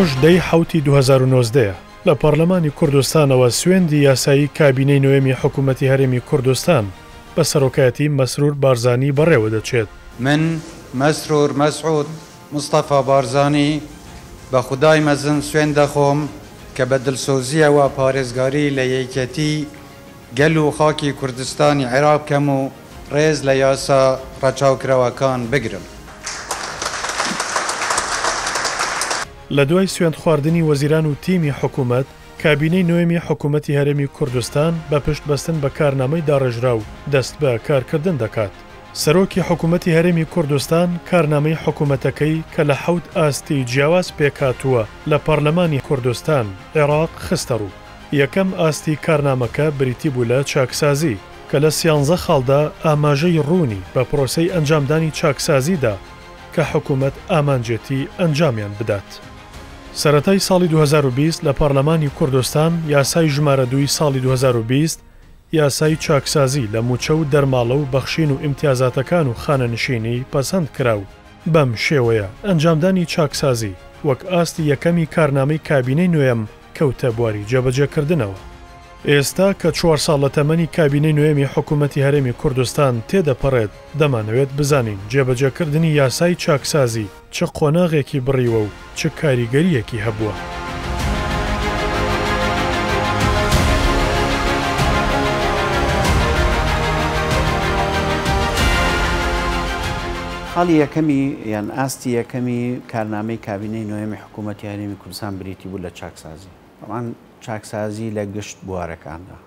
ئەمڕۆش دەی حەوتی 2019 یە، لە پەڕلەمانی کوردستانەوە سوێندی یاسایی کابینەی نۆیەمی حکوومەتی هەرێمی کوردستان بە سەرۆکایەتی مەسرور بارزانی بەڕێوە دەچێت. من، مەسرور مەسعود مستەفا بارزانی، بە خودای مەزن سوێند دەخۆم کە بە دڵسۆزییەوە پارێزگاری لە یەکێتی گەل و خاکی کوردستانی عێراق بکەم و ڕێز لە یاسا ڕەچاوکراوەکان بگرم. لە دوای سوێندخواردنی وەزیران و تیمی حکومەت، کابینەی نۆیەمی حکومەتی هەرێمی کوردستان بە پشت بەستن بە کارنامەی داڕێژراو دەست بە کارکردن دەکات. سەرۆکی حکومەتی هەرێمی کوردستان کارنامەی حکومەتەکەی کە لە حەوت ئاستی جیاواز پێکهاتووە لە پەڕلەمانی کوردستان، عێراق، خستەڕوو. یەکەم ئاستی کارنامەکە بریتی بوو لە چاکسازی، کە لە سیانزە خاڵدا ئاماژەی ڕوونی بە پرۆسەی ئەنجامدانی چاکسازی دا کە حکومەت ئامانجێتی ئەنجامیان بدات. سەرەتای ساڵی 2020 لە پەڕلەمانی کوردستان یاسای ژمارە دووی ساڵی 2020 یاسای چاکسازی لە مووچە و دەرماڵە و بەخشین و ئیمتیازاتەکان و خانەنشینی پەسەند کرا و بەم شێوەیە ئەنجامدانی چاکسازی وەک ئاستی یەکەمی کارنامەی کابینەی نۆیەم کەوتە بواری جێبەجێکردنەوە. ئێستا کە چوار ساڵ لە تەمەنی کابینەی نۆیەمی حکوومەتی هەرێمی کوردستان تێدەپەڕێت، دەمانەوێت بزانین جێبەجێکردنی یاسای چاکسازی چ قۆناغێکی بڕیوە و چ کاریگەرییەکی هەبووە؟ خاڵی یەکەمی یان ئاستی یەکەمی کارنامەی کابینەی نۆیەمی حکوومەتی هەرێمی کوردستان بریتی بوو لە چاکسازی. تەبعەن چاکسازی لە گشت بوارەکاندا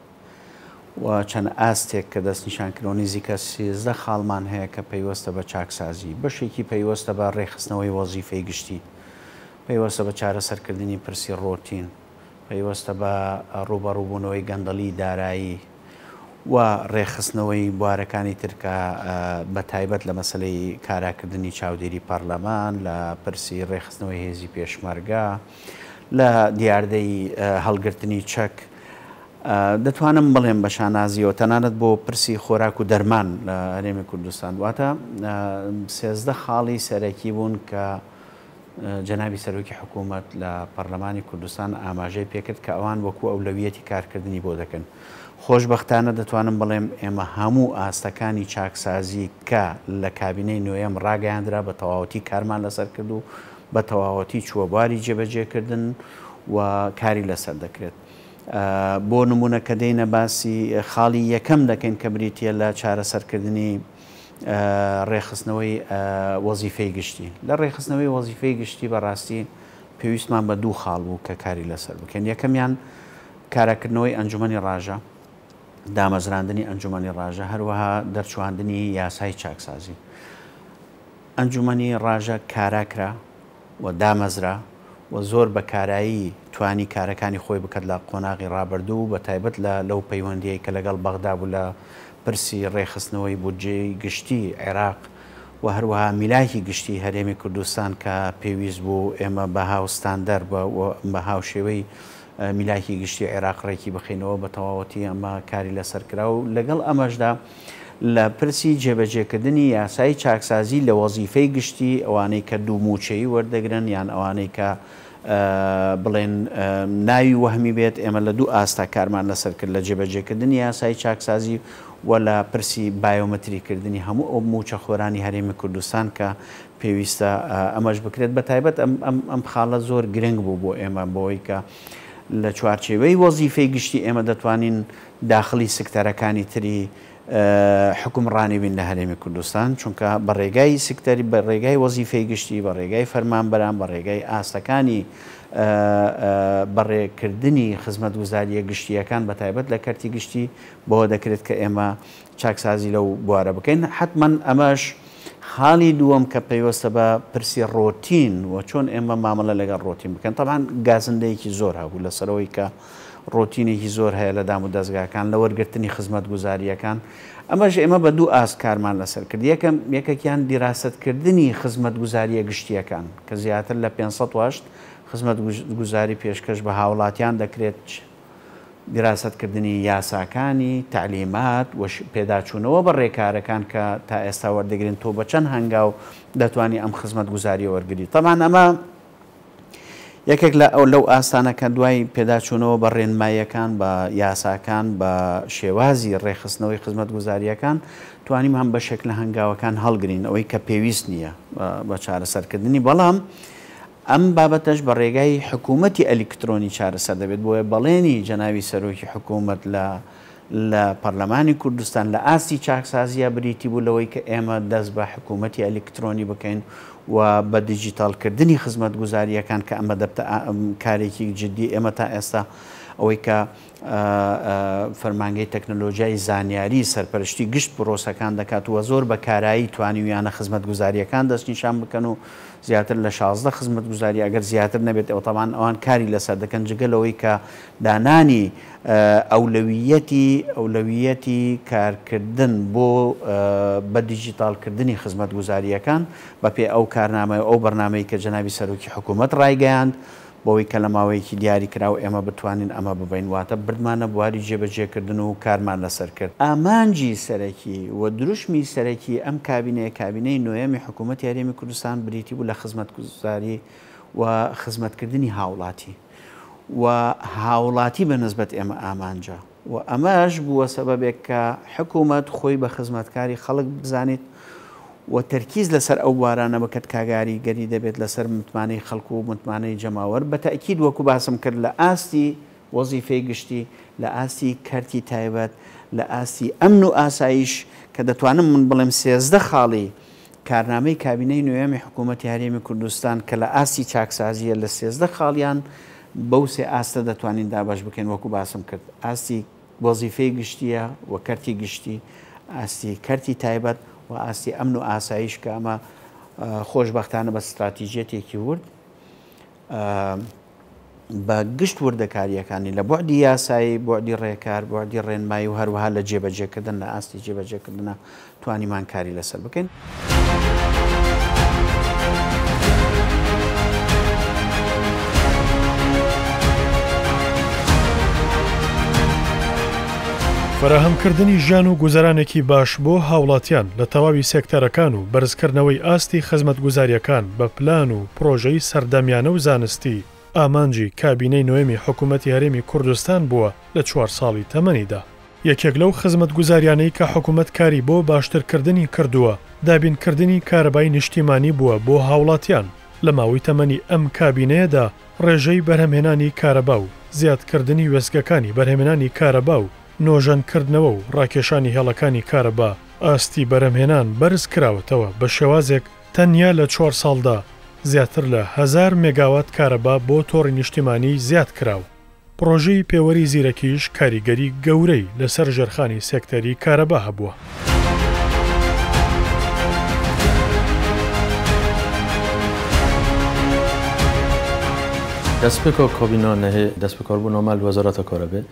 و چەند ئاستێک کە دەستنیشان کراوە، نزیکە 13 خاڵمان هەیە کە پەیوەستە بە چاکسازی، بەشێکی پەیوەستە بە ڕێکخستنەوەی وەزیفەی گشتی، پەیوەستە بە چارەسەرکردنی پرسی ڕۆتین، پەیوەستە بە ڕووبەڕووبوونەوەی گەندەڵی دارایی و ڕێکخستنەوەی بوارەکانی تر کە بە تایبەت لە مەسەلەی کاراکردنی چاودێری پەرلەمان، لە پرسی ڕێکخستنەوەی هێزی پێشمەرگە، لە دیاردەی هەڵگرتنی چەک، دەتوانم بڵێم بە شانازیەوە تەنانەت بۆ پرسی خۆراک و دەرمان لە هەرێمی کوردستان واتە 13 خاڵی سەرەکی بوون کە جەنابی سەرۆکی حکوومەت لە پەرلەمانی کوردستان ئاماژەی پێکرد کە ئەوان وەکو ئەولەویەتی کارکردنی بۆ دەکەن. خۆشبەختانە دەتوانم بڵێم ئێمە هەموو ئاستەکانی چاکسازی کە لە کابینەی نۆیەم ڕاگەیاندرا بە تەواوەتی کارمان لەسەر کرد و بە تەواوەتی چووە بواری جێبەجێکردن و کاری لەسەر دەکرێت. بۆ نموونە کە دێینە باسی خاڵی یەکەم دەکەین کە بریتییە لە چارەسەرکردنی ڕێکخستنەوەی وەزیفەی گشتی. لە ڕێکخستنەوەی وەزیفەی گشتی بەڕاستی پێویستمان بە دوو خاڵ بوو کە کاری لەسەر بکەین. یەکەمیان کاراکردنەوەی ئەنجومەنی ڕاژە، دامەزراندنی ئەنجومەنی ڕاژە، هەروەها دەرچواندنی یاسای چاکسازی. ئەنجومەنی ڕاژە کارا کرا و دامەزرا و زۆر بە کارایی توانی کارەکانی خۆی بکات لە قۆناغی ڕابردوو و بە تایبەت لە لەو پەیوەندییەی کە لەگەڵ بەغدا بوو لە پرسی ڕێکخستنەوەی بودجەی گشتی عێراق و هەروەها میلاکی گشتی هەرێمی کوردستان کە پێویست بوو ئێمە بە هاوستاندەر بە هاوشێوەی میلاکی گشتی عێراق ڕێکی بخەینەوە بە تەواوەتی ئەمە کاری لەسەر کرا و لەگەڵ ئەمەشدا لە پرسی جێبەجێکردنی یاسای چاکسازی لە وەزیفەی گشتی ئەوانەی کە دوو مووچەیی وەردەگرن یان ئەوانەی کە بڵێن ناوی وەهمی بێت ئێمە لە دوو ئاستا کارمان لەسەر کرد لە جێبەجێکردنی یاسای چاکسازی و لە پرسی بایۆمەتری کردنی هەموو ئەو مووچەخۆرانی هەرێمی کوردستان کە پێویستە ئەمەش بکرێت بە تایبەت ئەم ئەم ئەم خاڵە زۆر گرنگ بوو بۆ ئێمە بۆی کە لە چوارچێوەی وەزیفەی گشتی ئێمە دەتوانین داخڵی سکتەرەکانی تری حوکمڕانی بین لە هەرێمی کوردستان، چونکە بە ڕێگای سکتەری، بە ڕێگای وەزیفەی گشتی، بە ڕێگای فەرمانبەران، بە ڕێگای ئاستەکانی بەڕێکردنی خزمەتگوزارییە گشتییەکان بە تایبەت لە کەرتی گشتی بەوە دەکرێت کە ئێمە چاکسازی لەو بوارە بکەین. حەتمەن ئەمەش خاڵی دووەم کە پەیوەستە بە پرسی ڕۆتین و چۆن ئێمە مامەڵە لەگەڵ ڕۆتین بکەین. تەبعەن گازندەیەکی زۆر هەبوو لەسەرەوەی کە ڕۆتینێکی زۆر هەیە لە دامودەزگاکان لە وەرگرتنی خزمەتگوزارییەکان، ئەمەش ئێمە بە دوو ئاست کارمان لەسەر کرد، یەکەم یەکەکیان دیراسەتکردنی خزمەتگوزارییە گشتییەکان کە زیاتر لە 508 خزمەتگوزاری پێشکەش بە هاوڵاتیان دەکرێت، دیراسەتکردنی یاساکانی، تەعلیمات، و پێداچوونەوە بە ڕێکارەکان کە تا ئێستا وەردەگرن تۆ بە چەند هەنگاو دەتوانی ئەم خزمەتگوزارییە وەرگری. تەبعەن ئەمە. یەکێک لە لەو ئاستانە کە دوای پێداچوونەوە بە ڕێنماییەکان، بە یاساکان، بە شێوازی ڕێکخستنەوەی خزمەتگوزارییەکان، توانیمان بەشێک لە هەنگاوەکان هەڵگرین، ئەوەی کە پێویست نییە بە چارەسەرکردنی، بەڵام ئەم بابەتەش بە ڕێگای حکوومەتی ئەلیکترۆنی چارەسەر دەبێت، بۆیە بەڵێنی جەنابی سەرۆکی حکوومەت لە لە پەرلەمانی کوردستان لە ئاستی چاکسازییا بریتی بوو لەوەی کە ئێمە دەست بە حکوومەتی ئەلیکترۆنی بکەین و بە دیجیتاڵکردنی خزمەتگوزارییەکان کە ئەمە دەبتە کارێکی جددی ئێمە تا ئێستا ئەوەی کە فەرمانگەی تەکنەلۆژیای زانیاری سەرپەرشتی گشت پرۆسەکان دەکات و زۆر بە کارایی توانیویانە خزمەتگوزارییەکان دەستنیشان بکەن و زیاتر لە 16 خزمەتگوزاری ئەگەر زیاتر نەبێت ئەو تەبعەن ئەوان کاری لەسەر دەکەن جگە لەوەی کە دانانی ئەولەوییەتی ئەولەوییەتی کارکردن بۆ بە دیجیتاڵکردنی خزمەتگوزارییەکان بەپێی ئەو کارنامە و ئەو بەرنامەی کە جەنابی سەرۆکی حکوومەت ڕایگەیاند بەوەی کە لە ماوەیەکی دیاریکراو ئێمە بتوانین ئەمە ببەین واتە بردمانە بواری جێبەجێکردن و کارمان لەسەر کرد. ئامانجی سەرەکی و دروشمی سەرەکی ئەم کابینەیە، کابینەی نۆیەمی حکوومەتی هەرێمی کوردستان بریتی بوو لە خزمەتگوزاری و خزمەتکردنی هاوڵاتی. و هاوڵاتی بە نسبەت ئێمە ئامانجە و ئەمەش بووە سەبەبێک کە حکوومەت خۆی بە خزمەتکاری خەڵک بزانیت و تەرکیز لەسەر ئەو بوارانە بکات کاگاریگەری دەبێت لەسەر متمانەی خەڵک و متمانەی جەماوەر بە تەئکید وەکو باسم کرد لە ئاستی وەزیفەی گشتی لە ئاستی کەرتی تایبەت لە ئاستی ئەمن و ئاسایش کە دەتوانم من بڵێم 13 خاڵی کارنامەی کابینەی نۆیەمی حکوومەتی هەرێمی کوردستان کە لە ئاستی چاکسازییە لە 13 خاڵیان بەو سێ ئاستە دەتوانین دابەش بکەین وەکو باسم کرد ئاستی وەزیفەی گشتییە و کەرتی گشتی، ئاستی کەرتی تایبەت و ئاستی ئەمن و ئاسایش کە ئەمە خۆشبەختانە بە ستراتیژیەتێکی ورد بە گشت وردەکارییەکانی لە بوعدی یاسایی، بوعدی ڕێکار، بوعدی ڕێنمایی و هەروەها لە جێبەجێکردن لە ئاستی جێبەجێکردنا توانیمان کاری لەسەر بکەین. فەراهەمکردنی ژیان و گوزەرانێکی باش بۆ هاوڵاتیان لە تەواوی سێکتەرەکان و بەرزکردنەوەی ئاستی خزمەتگوزارییەکان بە پلان و پڕۆژەی سەردەمیانە و زانستی، ئامانجی کابینەی نۆیەمی حکومەتی هەرێمی کوردستان بووە لە چوار ساڵی تەمەنیدا. یەکێک لەو خزمەتگوزاریانەی کە حکومەت کاری بۆ باشترکردنی کردووە، دابینکردنی کارەبای نیشتیمانی بووە بۆ هاوڵاتیان. لە ماوەی تەمەنی ئەم کابینەیەدا ڕێژەی بەرهەمهێنانی کارەبا و زیادکردنی وێستگەکانی بەرهەمهێنانی کارەبا و نۆژەنکردنەوە و ڕاکێشانی هێڵەکانی کارەبا، ئاستی بەرهەمهێنان بەرزکراوەتەوە بە شێوازێک تەنیا لە چوار ساڵدا زیاتر لە هەزار مێگاوات کارەبا بۆ تۆڕی نیشتیمانی زیاد کرا و پڕۆژەی پێوەری زیرەکیش کاریگەری گەورەی لەسەر ژێرخانی سێکتەری کارەبا هەبووە. دەستپێکا کابینا نەهێ دەستپێکاربوونا مە لە وەزارەتا کارەبێ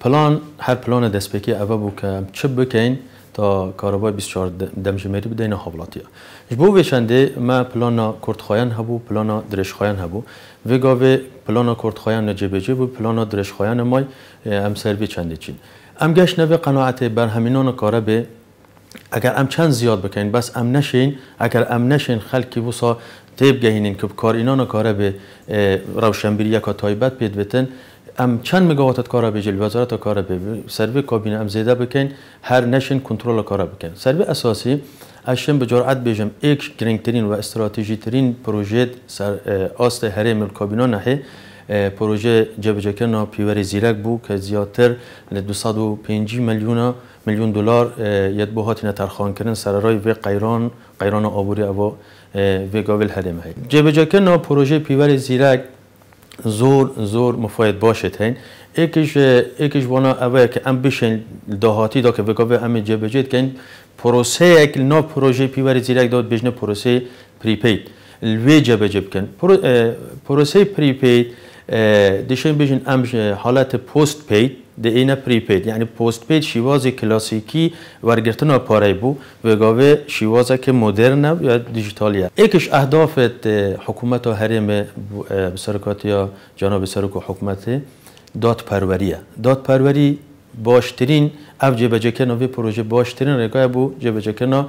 پلان هەر پلانە دەستپێکی ئەڤە بوو کە ئەم چ بکەین تا کارەبای 24 دەمژمێری بدەینە هاوڵاتیە. ji bo vê çendê me plana kurtxayan hebû, plana dirêjxayan hebû. Vê gavê plana kurtxayan ne cêbecê bû, plana dirêjxayan may em ser vê çendê çîn. Em geştine vê qenaetê berhemînana karebê eger em çend ziyad bikin bes em neşên, eger em neşên xelkî wisa têbgehînin ku bi karînana karebê rewşenbîriyeka taybet pê dibêtin, em çend megawatet karebê jî li wezareta karebê ser vê kabîne em zêde bikin, her neşên kontrola kare bikin. Ser vê esasî ez şêm bi cüret bêjim êk giringtirîn ve stratejîtirîn projeyê ser astê herêmê li kabîna nehê proje cêbicêkirina pîwerê zîrek bû ke ziyadtir li du sed û pêncî milyona milyon dolar yet bo hatine terxankirin sererayê vê qeyran qeyrana aborî eva vê gavê li herêmê heye. Cêbicêkirina projeyê pîwerê zîrek zor zor mufayet baş hên. Êkî ji wana ev ye ke em bişên dahatî da ke vê gavê em ê cêbicê dikin proseyek li nav projeyê pîwerê zîrek da dibêjine proseyê prepaid. Li wê cêbicê bikin. Proseyê prepaid dişên bêjin em ji haletê postpaid diêne prepaid. Yani postpaid şîwazê klasîkî wergirtina pareyê bû vê gavê şîwazeke modern e ya dijîtalî ye. Êk ji ehdafê hikûmeta herêmê bi serokatiya cenabê serok û hikûmetê dadperwerî ye. Dadperwerî باشترین ئەڤ جێبەجێکردنا ڤێ پرۆژێ باشترین رێگایە بۆ جێبەجێکردنا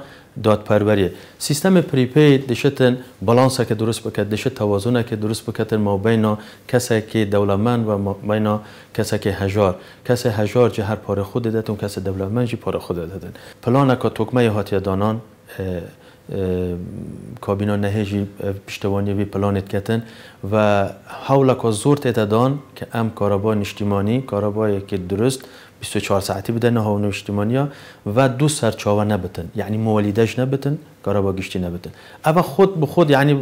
دادپەروەریێ. سیستەم prepaid دشتن بالانسەکە دروست بکەت، دشت تەوازنەکە دروست بکەتن مابەینا کەسێکی دەوڵەمەند و مابەینا کەسێکی هەژار. کەسێ هەژار جی هەر پارەی خو ددەتن، کەسێ دەوڵەمەند جی پارەی خو ددەتن. پلانەکە تۆکمەی هاتیە دانان، کابینا نەهێ ژی پشتەوانیە ڤی پلانێت کەتن و هەوڵەکە زۆر تێتە دان کە ئەم کارەبای نیشتیمانی، کارەبایەکی دروست 24 ساعەتی بدەنە هاونیشتیمانیا و دوو سەرچاوە نەبتن، یەعنی موەلیدەش نەبتن، کارەبا گشتی نەبتن. ئەڤە خود بە خود یەعنی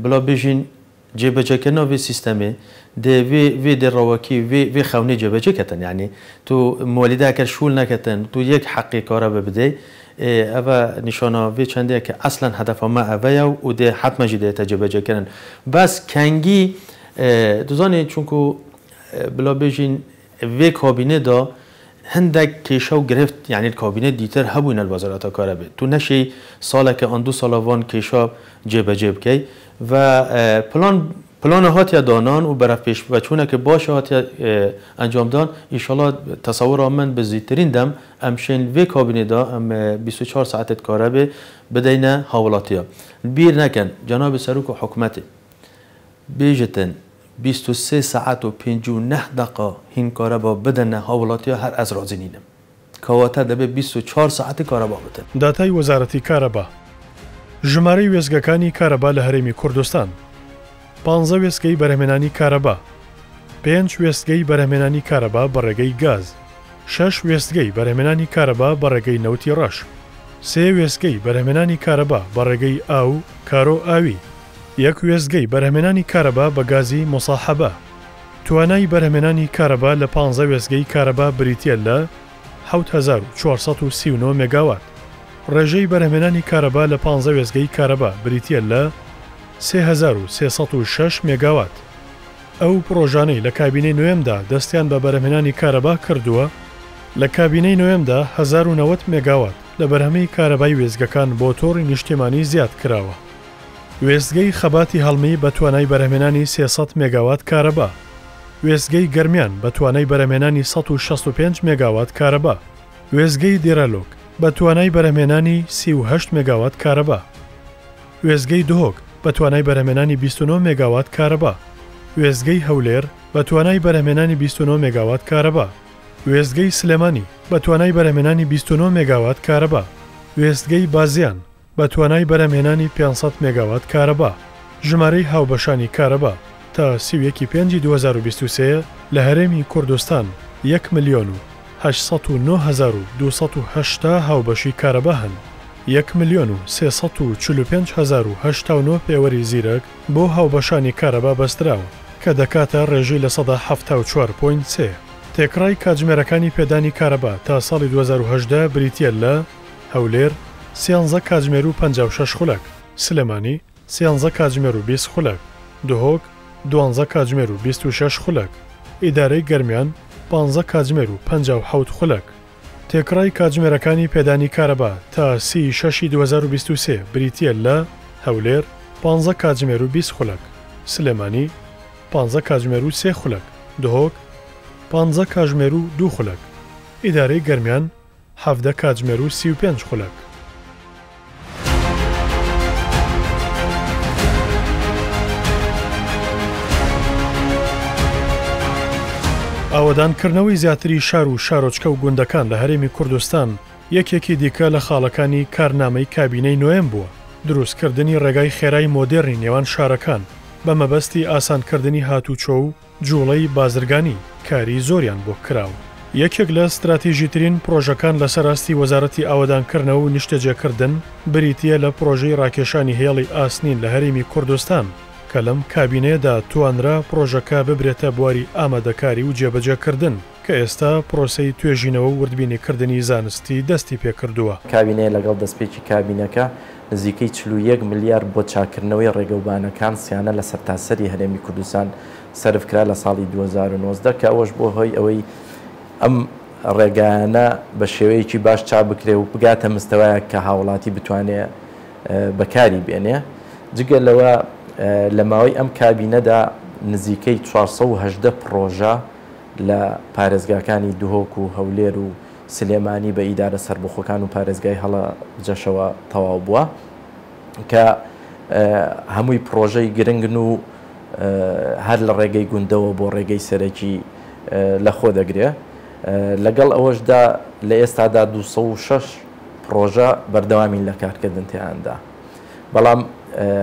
بلا بێژین جێبەجێکردنا ڤێ سیستەمێ دێ ڤێ ڤێ دێ ڕەوەکی ڤێ ڤێ خەونێ جێبەجێ کەتن، یەعنی تو موەلیدە ئەکەر شوول نەکەتن تو یەک حەقی کارەبا بدەی، ئەڤە نیشانا ڤێ چەندەیە کە ئەسڵەن هەدەفا مە ئەڤەیە و دێ حەتمەن ژی دێتە جێبەجێکردن. بەس کەنگی دزانی چونکو بلا بێژین ڤێ کابینێ دا هەندێک کێشە و گرفت، یەعنی کابینێ دیتر هەبووینە وەزارەتە کارەبێ، تو نەشی ساڵێکە ئان دوو ساڵە وان کێشە جێبەجێ بکەی و پلان پلان هاتیە دانان و بەرەف پێش بەچوونەکە باش هاتیە ئەنجامدان. ئینشاڵڵا تەسەورا من بە زیترین دەم ئەم شێن ڤێ کابینێدا ئەم 24 ساعتت کارەبێ بدەینە هاوڵاتیە. بیر نەکەن جەنابی سەرۆک و حکومەتێ بێژتن 23 ساعت و 59 دقە هین کارەبا بدەنە هاوڵاتیە هەر ئەز ڕازی نینم. کەواتە دەبێت 24 ساعتی کارەبا بدەن. داتای وەزارەتی کارەبا. ژمارەی وێستگەکانی کارەبا لە هەرێمی کوردستان. 15 وێستگەی بەرهەمێنانی کارەبا. 5 وێستگەی بەرهەمێنانی کارەبا بە ڕێگەی گاز. 6 وێستگەی بەرهەمێنانی کارەبا بە ڕێگەی نەوتی ڕەش. 3 وێستگەی بەرهەمێنانی کارەبا بە ڕێگەی ئاو کارۆ ئاوی. یەک وێستگەی بەرهەمێنانی کارەبا بە گازی موساحەبە. توانای بەرهەمێنانی کارەبا لە 15 وێستگەی کارەبا بریتییە لە 7439 مێگاوات. ڕێژەی بەرهەمێنانی کارەبا لە 15 وێستگەی کارەبا بریتییە لە 3306 مێگاوات. ئەو پرۆژانەی لە کابینەی نوێمدا دەستیان بە بەرهەمێنانی کارەبا کردووە، لە کابینەی نوێمدا 1090 مێگاوات لە بەرهەمی کارەبای وێستگەکان بۆ تۆڕی نیشتیمانی زیاد کراوە. وێستگەی خەباتی هەڵمی بە توانای بەرهەمێنانی 300 مێگاوات کارەبا. وێستگەی گەرمیان بە توانای بەرهەمێنانی 165 مێگاوات کارەبا. وێستگەی دێرالۆک بە توانای بەرهەمێنانی 38 مێگاوات کارەبا. وێستگەی دهۆک بە توانای بەرهەمێنانی 29 مێگاوات کارەبا. وێستگەی هەولێر بە توانای بەرهەمێنانی 29 مێگاوات کارەبا. وێستگەی سلێمانی بە توانای بەرهەمێنانی 29 مێگاوات کارەبا. وێستگەی بازیان بە توانای بەرهەمهێنانی 500 مێگاوات کارەبا. ژمارەی هاوبەشانی کارەبا تا 31/5/2023 لە هەرێمی کوردستان 1,809,280 هاوبەشی کارەبا هەن. 1,345,089 پێوەری زیرەک بۆ هاوبەشانی کارەبا بەستراوە کە دەکاتە ڕێژەی 74.3%. تێکڕای کاتژمێرەکانی پێدانی کارەبا تا ساڵی 2018 بریتییە لە هەولێر 13 کاتژمێر و 56 خولەک، سلێمانی 13 کاتژمێر و 20 خولەک، دهۆک 12 کاتژمێر و 26 خولەک، ئیدارەی گەرمیان 15 کاتژمێر و 57 خولەک. تێکڕای کاتژمێرەکانی پێدانی کارەبا تا 3/6/2023 بریتییە لە هەولێر 15 کاتژمێر و 20 خولەک، سلێمانی 15 کاتژمێر و 3 خولەک، دهۆک 15 کاتژمێر و 2 خولەک، ئیدارەی گەرمیان 17 کاتژمێر و 35 خولەک. ئاوەدانکردنەوەی زیاتری شار و شارۆچکە و گوندەکان لە هەرێمی کوردستان یەکێکی دیکە لە خاڵەکانی کارنامەی کابینەی نوێم بووە. دروستکردنی ڕێگای خێرای مۆدێرنی نێوان شارەکان بە مەبەستی ئاسانکردنی هاتوچۆ و جوڵەی بازرگانی کاری زۆریان بۆ کراوە. یەکێک لە ستراتیژیترین پرۆژەکان لەسەر ئاستی وەزارەتی ئاوەدانکردنەوە و نیشتەجێکردن بریتییە لە پرۆژەی ڕاکێشانی هێڵی ئاسنین لە هەرێمی کوردستان کە لەم کابینەیەدا توانرا پرۆژەکە ببرێتە بواری ئامادەکاری و جێبەجێکردن کە ئێستا پرۆسەی توێژینەوە و وردبینیکردنی زانستی دەستی پێکردووە. کابینەیە لەگەڵ دەستپێکی کابینەکە نزیکەی 41 ملیار بۆ چاکردنەوەی ڕێگەوبانەکان سیانە لە سەرتاسەری هەرێمی کوردستان سەرف کرا لە ساڵی 2019 کە ئەوەش بۆ هۆی ئەوەی ئەم ڕێگایانە بە شێوەیەکی باش چاک بکرێ و بگاتە مستەوایەک کە هاوڵاتی بتوانێ بەکاری بێنێ. جگە لەوە لە ماوەی ئەم کابینەدا نزیکەی 418 پڕۆژە لە پارێزگاکانی دهۆک و هەولێر و سلێمانی بە ئیدارە سەربەخۆکان و پارێزگای هەڵەبجەشەوە تەواو بووە کە هەمووی پڕۆژەی گرنگن و هەر لە ڕێگەی گوندەوە بۆ ڕێگەی سەرەکی لە خۆ دەگرێ. لەگەڵ ئەوەشدا لە ئێستادا 206 پڕۆژە بەردەوامین لە کارکردن تیاندا. بەڵام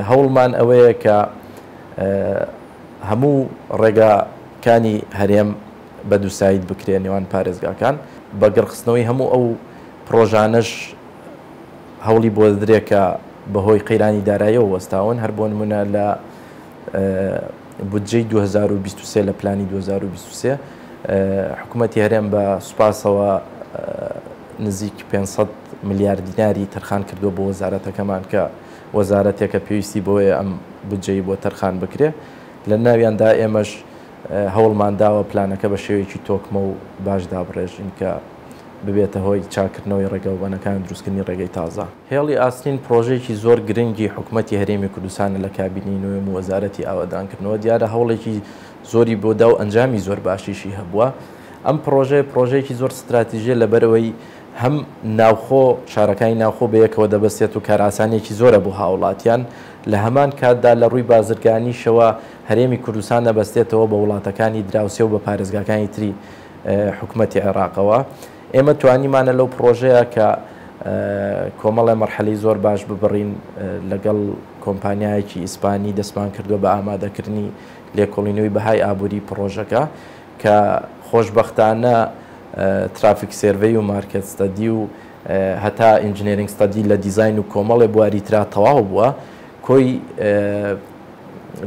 هەوڵمان ئەوەیە کە هەموو ڕێگاکانی هەرێم بە دووساید بکرێ نێوان پارێزگاکان، بە گڕخستنەوەی هەموو ئەو پڕۆژانەش هەوڵی بۆ دەدرێ کە بەهۆی قەیرانی داراییەوە وەستاون، هەر بۆ نمونە لە بودجەی 2023 لە پلانی 2023 حکوومەتی هەرێم بە سوپاسەوە نزیک 500 ملیار دیناری تەرخان کردووە بۆ وەزارەتەکەمان کە وەزارەتێکە پێویستی بۆیە ئەم بودجەی بۆ تەرخان بکرێ. لە ناویاندا ئێمەش هەوڵمان داوە پلانەکە بە شێوەیەکی تۆکمە و باش دابڕێژین کە ببێتە هۆی چاککردنەوەی ڕێگەوبانەکان و دروستکردنی ڕێگەی تازە. هێڵی ئاسنین پڕۆژەیەکی زۆر گرنگی حکومەتی هەرێمی کوردستانە لە کابینەی نۆیەم و وەزارەتی ئاوەدانکردنەوە، دیارە هەوڵێکی زۆری بۆ دا و ئەنجامی زۆر باشیشی هەبووە. ئەم پڕۆژەیە پڕۆژەیەکی زۆر ستراتیژیە لەبەرئەوەی هەم ناوخۆ شارەکانی ناوخۆ بەیەکەوە دەبەستێت و کارئاسانیەکی زۆرە بۆ هاوڵاتیان، لە هەمان کاتدا لە ڕووی بازرگانیشەوە هەرێمی کوردستان دەبەستێتەوە بە وڵاتەکانی دراوسێ و بە پارێزگاکانی تری حکومەتی عێراقەوە. ئێمە توانیمانە لەو پڕۆژەیە کە کۆمەڵێ مەرحەلەی زۆر باش ببڕین، لەگەڵ کۆمپانیایەکی ئیسپانی دەستمان کردووە بە ئامادەکردنی لێکۆڵینەوەی بەهای ئابووری پڕۆژەکە کە خۆشبەختانە traffic survey و market study و هەتا engineering study لە دیزاین و کۆمەڵێ بواری ترا تەواو بووە. کۆی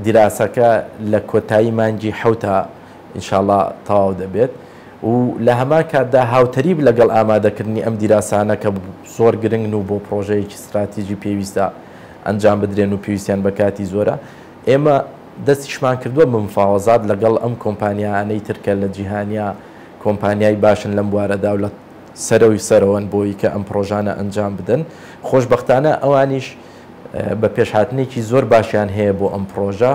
دیراسەکە لە کۆتایی مانگی حەوتا ئینشاڵا تەواو دەبێت و لە هەمان کاتدا هاوتەریب لەگەڵ ئامادەکردنی ئەم دیراسانە کە زۆر گرنگن و بۆ پڕۆژەیەکی ستراتیجی پێویستە ئەنجام بدرێن و پێویستیان بە کاتی زۆرە، ئێمە دەستیشمان کردووە بە مفاوەزات لەگەڵ ئەم کۆمپانیانەی تر کە لە جیهانیا کۆمپانیای باشن لەم بوارەدا و لە سەرەوی سەرەوەن بۆی کە ئەم پڕۆژانە ئەنجام بدەن. خۆشبەختانە ئەوانیش بە پێشهاتنێکی زۆر باشیان هەیە بۆ ئەم پڕۆژە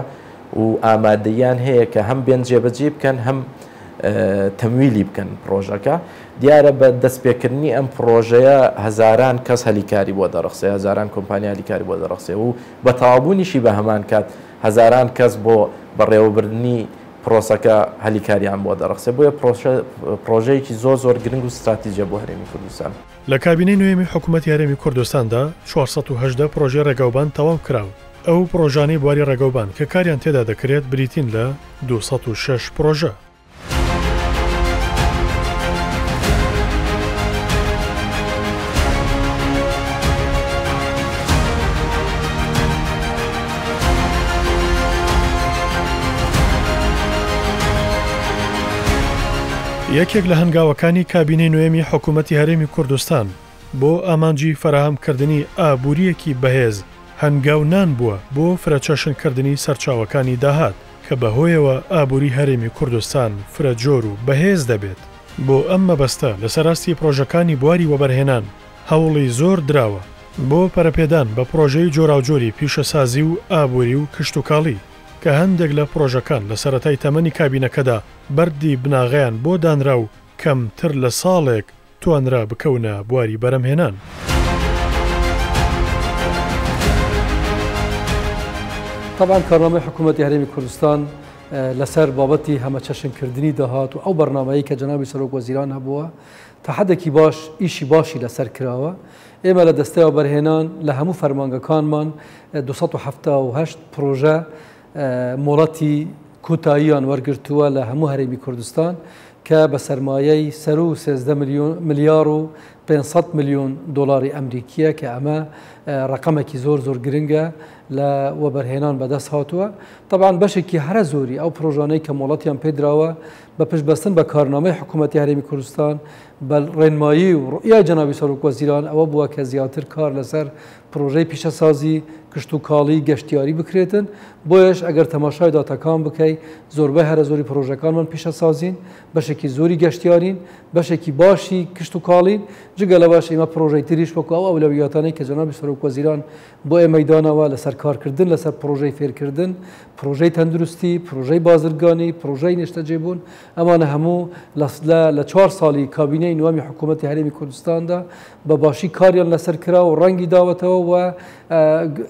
و ئامادەییان هەیە کە هەم بێن جێبەجێی بکەن هەم تەمویلی بکەن پڕۆژەکە. دیارە بە دەستپێکردنی ئەم پڕۆژەیە هەزاران کەس هەلی کاری بۆ دەڕەخسێ، هەزاران کۆمپانیا هەلی کاری بۆ دەڕەخسێ و بە تەواوبوونیشی بە هەمان کات هەزاران کەس بۆ بەڕێوەبردنی پرۆسەکە هەلی کاریان بۆ دەڕەخسێ. بۆیە پڕۆژەیەکی زۆر زۆر گرنگ و ستراتیجە بۆ هەرێمی کوردستان. لە کابینەی نۆیەمی حکومەتی هەرێمی کوردستاندا 418 پڕۆژەی ڕێگاوبان تەواو کراون. ئەو پڕۆژانەی بواری ڕێگەوبان کە کاریان تێدا دەکرێت بریتین لە 206 پڕۆژە. یەکێک لە هەنگاوەکانی کابینەی نۆیەمی حکوومەتی هەرێمی کوردستان بۆ ئامانجی فەراهەمکردنی ئابوورییەکی بەهێز هەنگاو نان بووە بۆ فرەچەشنکردنی سەرچاوەکانی داهات کە بەهۆیەوە ئابووری هەرێمی کوردستان فرەجۆر و بەهێز دەبێت. بۆ ئەم مەبەستە لەسەر ئاستی پرۆژەکانی بواری وەبەرهێنان هەوڵی زۆر دراوە بۆ پەرەپێدان بە پرۆژەی جۆراوجۆری پیشەسازی و ئابووری و کشتوکاڵی کە هەندێک لە پرۆژەکان لە سەرەتای تەمەنی کابینەکەدا بەردی بناغەیان بۆ دانرا و کەمتر لە ساڵێک توانرا بکەونە بواری بەرەمهێنان. تەبعەن کارنامەی حکوومەتی هەرێمی کوردستان لەسەر بابەتی هەمەچەشنکردنی داهات و ئەو بەرنامەیەی کە جەنابی سەرۆک وەزیران هەبووە تا حەدێکی باش ئیشی باشی لەسەر کراوە. ئێمە لە دەستەی وەبەرهێنان لە هەموو فەرمانگەکانمان 278 پرۆژە مۆڵەتی کۆتاییان وەرگرتووە لە هەموو هەرێمی کوردستان کە بە سەرمایەی سەروو 13 ملیار و 500 ملیۆن دۆلاری ئەمریکییە کە ئەمە ڕەقەمێکی زۆر زۆر گرنگە لە وەبەرهێنان بەدەست هاتووە. تەبعەن بەشێکی هەرە زۆری ئەو پرۆژانەی کە مۆڵەتیان پێدراوە بە پشتبەستن بە کارنامەی حکوومەتی هەرێمی کوردستان بە ڕێنمایی و ڕوئیای جەنابی سەرۆک وەزیران ئەوە بووە کە زیاتر کار لەسەر پرۆژەی پیشەسازی، کشتوکاڵی، گەشتیاری بکرێتن، بۆیەش ئەگەر تەماشای داتاکان بکەی زۆربەی هەرە زۆری پرۆژەکانمان پیشەسازین، بەشێکی زۆری گەشتیارین، بەشێکی باشی کشتوکاڵین، جگە لەوەش ئێمە پرۆژەی تریش وەکو ئەو ئەولەویاتانەی کە جەنابی سەرۆک وەزیران بۆ ئێمەی داناوە لەسەر کارکردن لەسەر پرۆژەی فێرکردن، پرۆژەی تەندروستی، پرۆژەی بازرگانی، پرۆژەی نیشتەجێبوون، ئەمانە هەموو لە چوار ساڵی کابینەی نۆیەمی حکوومەتی هەرێمی کوردستاندا بە باشی کاریان لەسەر کرا و ڕەنگی داوەتەوە و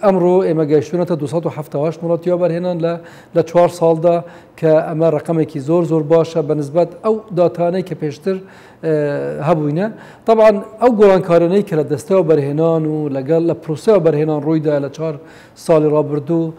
ئەمڕۆ ئێمە گەیشتوونەتە 278 مڵاتی وەبەرهێنان لە چوار ساڵدا کە ئەمە ڕەقەمێکی زۆر زۆر باشە بە نسبەت ئەو داتانەی کە پێشتر هەبووینە. تەبعەن ئەو گۆڕانکاریانەی کە لە دەستەی وەبەرهێنان و لەگەڵ لە پرۆسەی وەبەرهێنان ڕوویدا لە چوار ساڵی ڕابردوو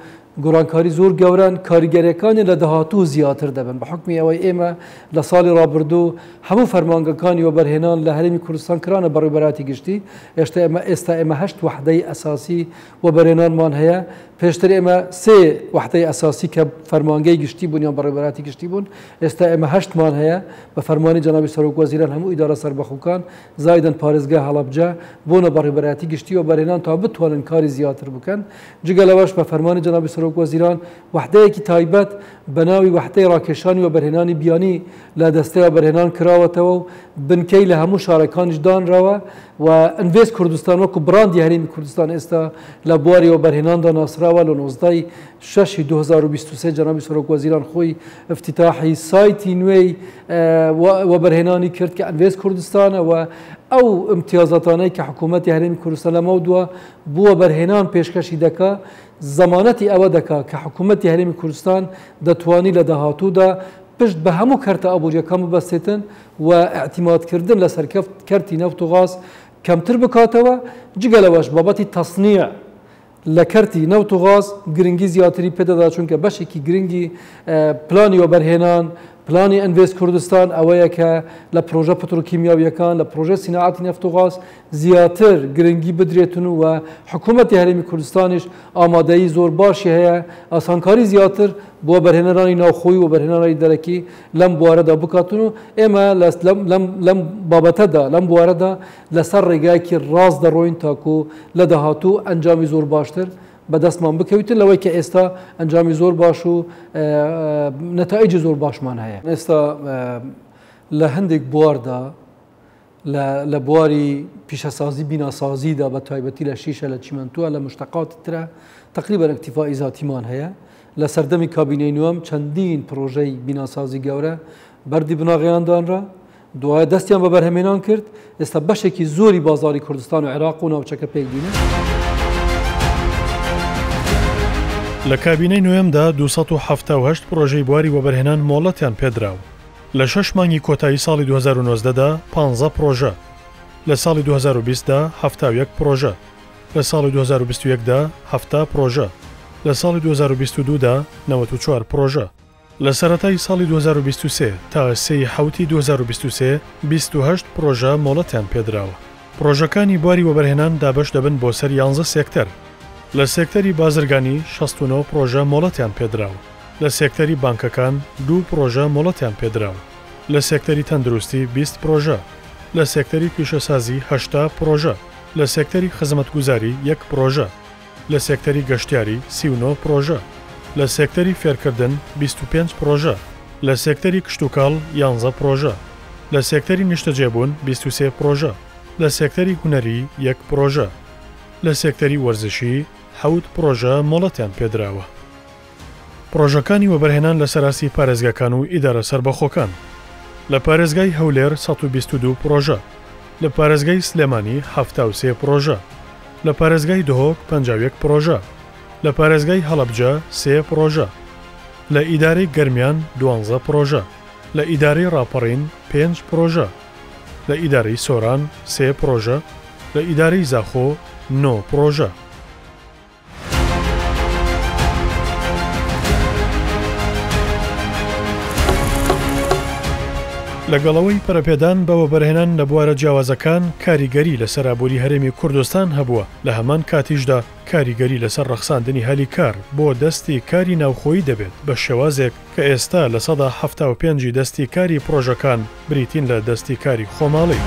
گۆڕانکاری زۆر گەورەن، کاریگەریەکانی لە داهاتوو زیاتر دەبن بە حوکمی ئەوەی ئێمە لە ساڵی ڕابردوو هەموو فەرمانگەکانی وەبەرهێنان لە هەرێمی کوردستان کرانە بەڕێوەبەرایەتی گشتی، ئێشتا ئێمە ئێستا ئێمە هەشت وەحدەی ئەساسی وەبەرهێنانمان هەیە، پێشتر ئێمە سێ وەحدەی ئەساسی کە فەرمانگەی گشتی بوون یان بەڕێوەبەرایەتی گشتی بوون، ئێستا ئێمە هەشتمان هەیە، بە فەرمانی جەنابی سەرۆک وەزیران هەموو ئیدارە سەربەخۆکان زایدەن پارێزگای هەڵەبجە بوونە بەڕێوەبەرایەتی گشتی وەبەرهێنان تا بتوانن کاری زیاتر بکەن، جگە لەوەش بە فەرمانی جەنابی سەرۆک وەزیران وەحدەیەکی تایبەت بە ناوی وەحدەی ڕاکێشانی وەبەرهێنانی بیانی لە دەستەی وەبەرهێنان کراوەتەوە و بنکەی لە هەموو شارەکانیش دانراوە و ئینڤێست کوردستان وەکو بڕاندی هەرێمی کوردستان ئێستا لە بواری وەبەرهێناندا ناسراوە. لە 19 ی شەشی 2023 جەنابی سەرۆک وەزیران خۆی ئیفتیتاحی سایتی نوێی وەبەرهێنانی کرد کە ئینڤێست کوردستانە و ئەو ئیمتیازاتانەی کە حکوومەتی هەرێمی کوردستان لەمەودوا بۆ وەبەرهێنان پێشکەشی دەکا زەمانەتی ئەوە دەکا کە حکوومەتی هەرێمی کوردستان دەتوانی لە داهاتوودا پشت بە هەموو کەرتە ئابوورییەکان ببەستێتن و ئیعتیمادکردن لەسەر کەرتی نەوت و غاز کەمتر بکاتەوە، جگە لەوەش بابەتی تەسنیع لە کەرتی نەوت و غاز گرنگی زیاتری پێدەدا چونکە بەشێکی گرنگی پلانی وەبەرهێنان، پلانی ئینڤێست کوردستان ئەوەیە کە لە پرۆژە پترۆکیمیاوییەکان، لە پرۆژەی سیناعەتی نەفت و غاز زیاتر گرنگی بدرێتن و حکوومەتی هەرێمی کوردستانیش ئامادەیی زۆر باشی هەیە ئاسانکاری زیاتر بۆ وەبەرهێنەرانی ناوخۆیی و وەبەرهێنەرانی دەرەکی لەم بوارەدا بکاتن و ئێمە لەم بابەتەدا لەم بوارەدا لەسەر ڕێگایەکی ڕاست دەڕۆین تاکو لە داهاتوو ئەنجامی زۆر باشتر بەدەستمان بکەویتن لەوەی کە ئێستا ئەنجامی زۆر باش و نەتائیجی زۆر باشمان هەیە. ئێستا لە هەندێک بواردا لە بواری پیشەسازی بیناسازیدا بە تایبەتی لە شیشە لە چیمەنتووە لە مشتەقاتی ترە تقریبا ئەکتیفائی زاتیمان هەیە لە سەردەمی کابینەی نوێم چەندین پرۆژەی بیناسازی گەورە بەردی بناغەیان دانرا دوایە دەستیان بە بەرهەمێنان کرد ئێستا بەشێکی زۆری بازاری کوردستان و عێراق و ناوچەکە پێک دینن. لە کابینەی نۆیەمدا 278 پرۆژەی بواری وەبەرهێنان مۆڵەتیان پێدراوە. لە شەش مانگی کۆتایی ساڵی 2019 دا پانزە پرۆژە، لە ساڵی 2020 دا 71 پرۆژە، لە ساڵی 2021 دا 70 پرۆژە، لە ساڵی 2022 دا 94 پرۆژە. لە سەرەتای ساڵی 2023 تا سێ ی حەوتی 2023 28 پرۆژە مۆڵەتیان پێدراوە. پرۆژەکانی بواری وەبەرهێنان دابەش دەبن بۆ سەر یانزە سێکتەر. لە سێکتەری بازرگانی 69 پرۆژە مۆڵەتیان پێدراوە. لە سێکتەری بانکەکان دوو پڕۆژە مۆڵەتیان پێدراوە، لە سێکتەری تەندروستی 20 پڕۆژە، لە سێکتەری پیشەسازی 80 پڕۆژە، لە سێکتەری خزمەتگوزاری یەک پڕۆژە، لە سێکتەری گەشتیاری 39 پڕۆژە، لە سێکتەری فێرکردن 25 پڕۆژە، لە سێکتەری کشتوکاڵ یانزە پڕۆژە، لە سێکتەری نیشتەجێبوون 23 پڕۆژە، لە سێکتەری هونەری یەک پڕۆژە، لە سێکتەری وەرزشی حەوت پڕۆژە مۆڵەتیان پێدراوە. پڕۆژەکانی وەبەرهێنان لەسەر ئاستی پارێزگاکان و ئیدارە سەربەخۆکان. لە پارێزگای هەولێر 122 پڕۆژە، لە پارێزگای سلێمانی 73 پڕۆژە، لە پارێزگای دهۆک 51 پڕۆژە، لە پارێزگای هەڵەبجە سێ پڕۆژە، لە ئیدارەی گەرمیان دوانزە پڕۆژە، لە ئیدارەی ڕاپەڕین پێنج پڕۆژە، لە ئیدارەی سۆران سێ پڕۆژە، لە ئیدارەی زاخۆ نۆ پڕۆژە. لەگەڵ ئەوەی پەرەپێدان بە وەبەرهێنان لە بوارە جیاوازەکان کاریگەری لەسەر ئابووری هەرێمی کوردستان هەبووە، لە هەمان کاتیشدا کاریگەری لەسەر ڕەخساندنی هەلی کار بۆ دەستی کاری ناوخۆیی دەبێت بە شێوازێک کە ئێستا 75% ی دەستی کاری پڕۆژەکان بریتین لە دەستی کاری خۆماڵی.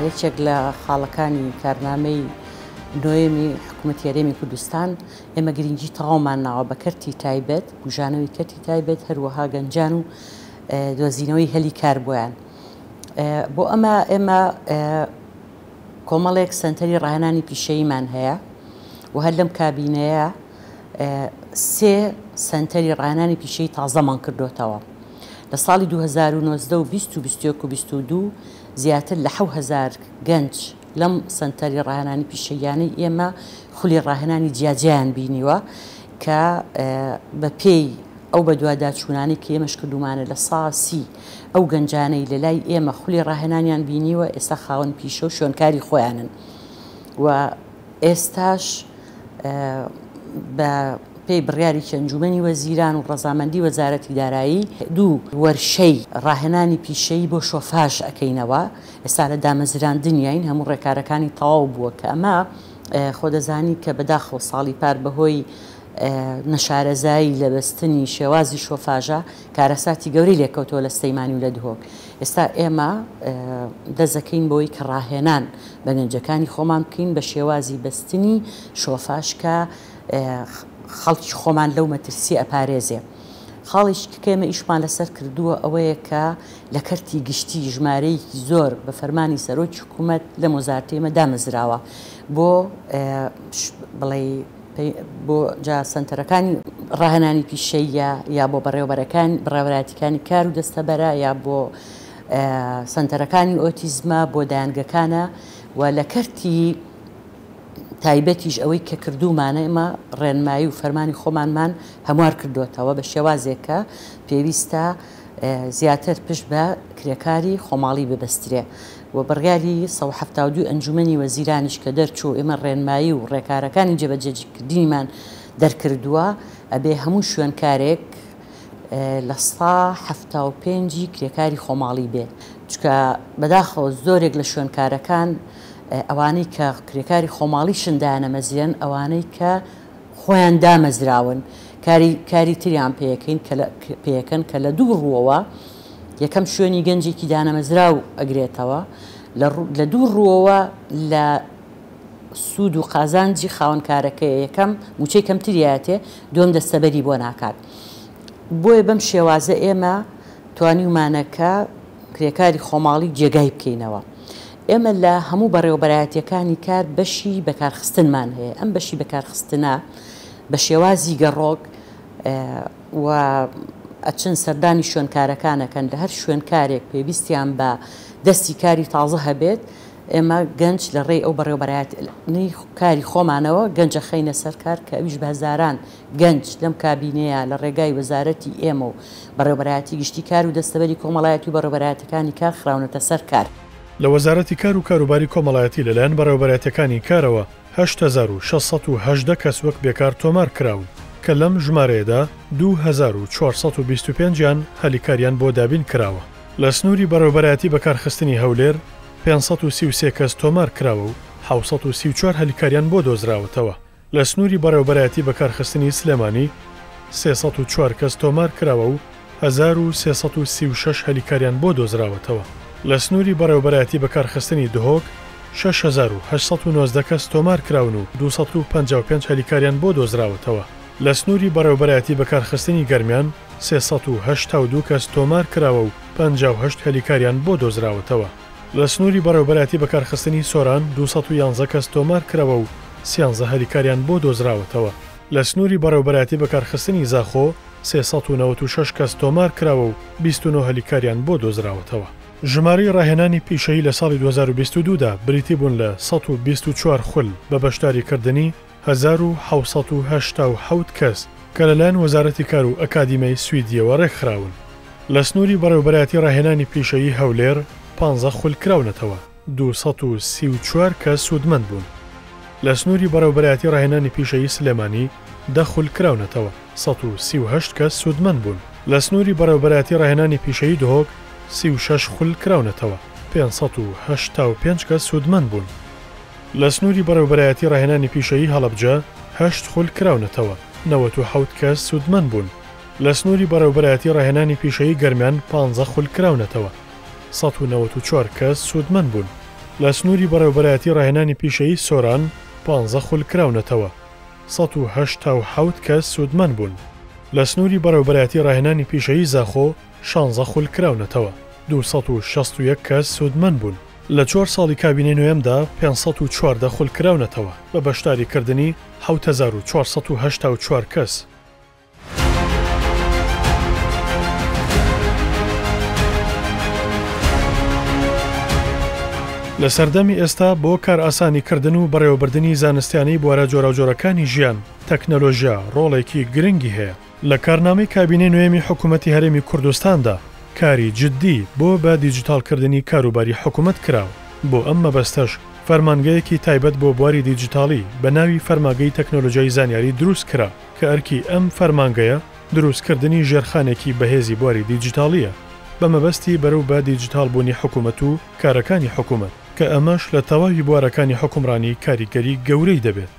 یەکێک لە خاڵەکانی کارنامەی نۆیەمی حکوومەتی هەرێمی کوردستان ئێمە گرنگی تەواومان ناوە بە کەرتی تایبەت، بوژانەوەی کەرتی تایبەت، هەروەها گەنجان و دۆزینەوەی هەلی کار بۆیان. بۆ ئەمە ئێمە کۆمەڵێک سەنتەری ڕاهێنانی پیشەییمان هەیە و هەر لەم کابینەیە سێ سەنتەری ڕاهێنانی پیشەیی تازەمان کردۆتەوە. لە ساڵی 2019 و 20 و 21 و 22 زیاتر لە 7000 گەنج لەم سەنتەری ڕاهێنانی پیشەییانەی ئێمە خولی ڕاهێنانی جیاجیایان بینیوە کە بە پێی ئەو بەدواداچوونانەی کە ئێمەش کردوومانە 30% ئەو گەنجانەی لە لای ئێمە خولی ڕاهێنانیان بینیوە ئێستا خاوەن پیشە و شوێنکاری خۆیانن و ئێستاش بە پێی بڕیارێکی ئەنجوومەنی وەزیران و ڕەزامەندی وەزارەتی دارایی دوو وەرشەی ڕاهێنانی پیشەیی بۆ شۆفاژ ئەکەینەوە، ئێستا لە دامەزراندنیاین هەموو ڕێکارەکانی تەواو بووە کە ئەمە خۆ دەزانی کە بەداخەوە ساڵی پار بەهۆی نەشارەزایی لە بەستنی شێوازی شۆفاژە کارەساتی گەورەی لێکەوتەوە لە سلەیمانی و لە دهۆک. ئێستا ئێمە دەست دەکەین بەوەی کە ڕاهێنان بە گەنجەکانی خۆمان بکەین بە شێوازی بەستنی شۆفاژ کە خەڵکی خۆمان لەو مەترسییە ئەپارێزێ. خاڵێکی کە ئێمە ئیشمان لەسەر کردووە ئەوەیە کە لە کەرتی گشتی ژمارەیەکی زۆر بە فەرمانی سەرۆکی حکوومەت لەم وەزارەتەی ئێمە دامەزراوە بۆ بڵێی بۆ جا سەنتەرەکانی ڕاهێنانی پیشەییە یا بۆ بەڕێوەبەرەکان بەڕێوەبەرایەتیەکانی کار و دەستەبەرە یا بۆ سەنتەرەکانی ئۆتیزمە بۆ دایەنگەکانە و لە کەرتی تایبەتیش ئەوەی کە کردوومانە ئێمە ڕێنمایی و فەرمانی خۆمانمان هەموار کردووەتەوە بە شێوازێک کە پێویستە زیاتر پشت بە کرێکاری خۆماڵی ببەسترێ و بڕیاری 172 ئەنجومەنی وەزیرانیش کە دەرچوو ئێمە ڕێنمایی و ڕێکارەکانی جێبەجێکردنیمان دەرکردووە ئەبێ هەموو شوێنکارێک 75% ی کرێکاری خۆماڵی بێ چونکە بەداخەوە زۆرێک لە شوێنکارەکان ئەوانەی کە کرێکاری خۆماڵیشن دایانەمەزرێن ئەوانەی کە خۆیان دامەزراون کاری کاری تریان پێەکەین کە پێەکەن کە لە دوو ڕووەوە یەکەم شوێنی گەنجێکی دانەمەزراو ئەگرێتەوە لە دوو ڕووەوە لە سوود و قازانجی خاوەنکارەکەیە یەکەم موچەی کەمتریاتێ دووەم دەستەبەری بۆ ناکات بۆیە بەم شێوازە ئێمە توانیومانە کە کرێکاری خۆماڵی جێگای بکەینەوە. ئێمە لە هەموو بەڕێوەبەرایەتییەکانی کار بەشی بەکارخستنمان هەیە، ئەم بەشی بەکارخستنە بە شێوازی گەڕۆک و ئەچن سەردانی شوێنکارەکان ئەکەن، لە هەر شوێنکارێک پێویستیان بە دەستی کاری تازە هەبێت، ئێمە گەنج لە ڕێی ئەو بەڕێوەبەرایەتیی کاری خۆمانەوە گەنج ئەخەینە سەر کار کە ئەویش بە هەزاران گەنج لەم کابینەیە لە ڕێگای وەزارەتی ئێمە و بەڕێوەبەرایەتی گشتی کار و دەستەبەری کۆمەڵایەتی و بەڕێوەبەرایەتەکانی کار خراونەتە سەر کار. لە وەزارەتی کار و کاروباری کۆمەڵایەتی لەلایەن بەڕێوەبەرایەتیەکانی کارەوە 8618 کەس وەک بێکار تۆمار کراون کە لەم ژمارەیەدا 2425 یان هەلی کاریان بۆ دابین کراوە. لە سنووری بەڕێوەبەرایەتی بەکارخستنی هەولێر 533 کەس تۆمار کراوە و 734 هەلی کاریان بۆ دۆزراوەتەوە. لە سنووری بەڕێوەبەرایەتی بەکارخستنی سلێمانی 304 کەس تۆمار کراوە و 1336 هەلی کاریان بۆ دۆزراوەتەوە. لە سنووری بەڕێوەبەرایەتی بەکارخستنی دهۆک 6819 کەس تۆمار کراون و 255 هەلی کاریان بۆ دۆزراوەتەوە. لە سنووری بەڕێوەبەرایەتی بەکارخستنی گەرمیان 382 کەس تۆمار کراوە و 58 هەلی کاریان بۆ دۆزراوەتەوە. لە سنووری بەڕێوەبەرایەتی بەکارخستنی سۆران 211 کەس تۆمار کراوە و سیانزە هەلی کاریان بۆ دۆزراوەتەوە. لە سنووری بەڕێوەبەرایەتی بەکارخستنی زاخۆ 396 کەس تۆمار کراوە و 29 هەلی کاریان بۆ دۆزراوەتەوە. ژمارەی ڕاهێنانی پیشەیی لە ساڵی 2022 دا بریتی بوون لە 124 خول بە بەشداریکردنی 1787 کەس کە لەلایەن وەزارەتی کار و ئەکادیمیای سویدییەوە ڕێکخراون. لە سنووری بەڕێوەبەرایەتی ڕاهێنانی پیشەیی هەولێر پانزە خول کراونەتەوە، 234 کەس سوودمەند بوون. لە سنووری بەڕێوەبەرایەتی ڕاهێنانی پیشەیی سلێمانی دە خول کراونەتەوە، 138 کەس سوودمەند بوون. لە سنووری بەڕێوەبەرایەتی ڕاهێنانی پیشەیی دهۆک 36 خول کراونەتەوە، 585 کەس سوودمەند بوون. لە سنووری بەڕێوەبەرایەتی ڕاهێنانی پیشەیی هەڵەبجە هەشت خول کراونەتەوە، 97 کەس سوودمەند بوون. لە سنووری بەڕێوەبەرایەتی ڕاهێنانی پیشەیی گەرمیان پانزە خول کراونەتەوە، 194 کەس سوودمەند بوون. لە سنووری بەڕێوەبەرایەتی ڕاهێنانی پیشەیی سۆران پانزە خول کراونەتەوە، 187 کەس سوودمەند بوون. لە سنووری بەڕێوەبەرایەتی ڕاهێنانی پیشەیی زاخۆ شانزە خول کراونەتەوە، 261 کەس سوودمەند بوون. لە چوار ساڵی کابینەی نۆیەمدا 514 خول کراونەتەوە بە بەشداریکردنی 7484 کەس. لە سەردەمی ئێستا بۆ کارئاسانیکردن و بەڕێوەبردنی زانستیانەی بوارە جۆراوجۆرەکانی ژیان، تەکنەلۆژیا ڕۆڵێکی گرنگی هەیە. لە کارنامەی کابینەی نۆیەمی حکوومەتی هەرێمی کوردستاندا کاری جددی بۆ بە دیجیتاڵکردنی کاروباری حکوومەت کراوە، بۆ ئەم مەبەستەش فەرمانگەیەکی تایبەت بۆ بواری دیجیتاڵی بە ناوی فەرماگەی تەکنۆلۆژیای زانیاری دروست کرا کە ئەرکی ئەم فەرمانگەیە دروستکردنی ژێرخانێکی بەهێزی بواری دیجیتاڵییە بە مەبەستی بەرەو بە دیجیتاڵبوونی حکوومەت و کارەکانی حکوومەت کە ئەمەش لە تەواوی بوارەکانی حوکمڕانی کاریگەری گەورەی دەبێت.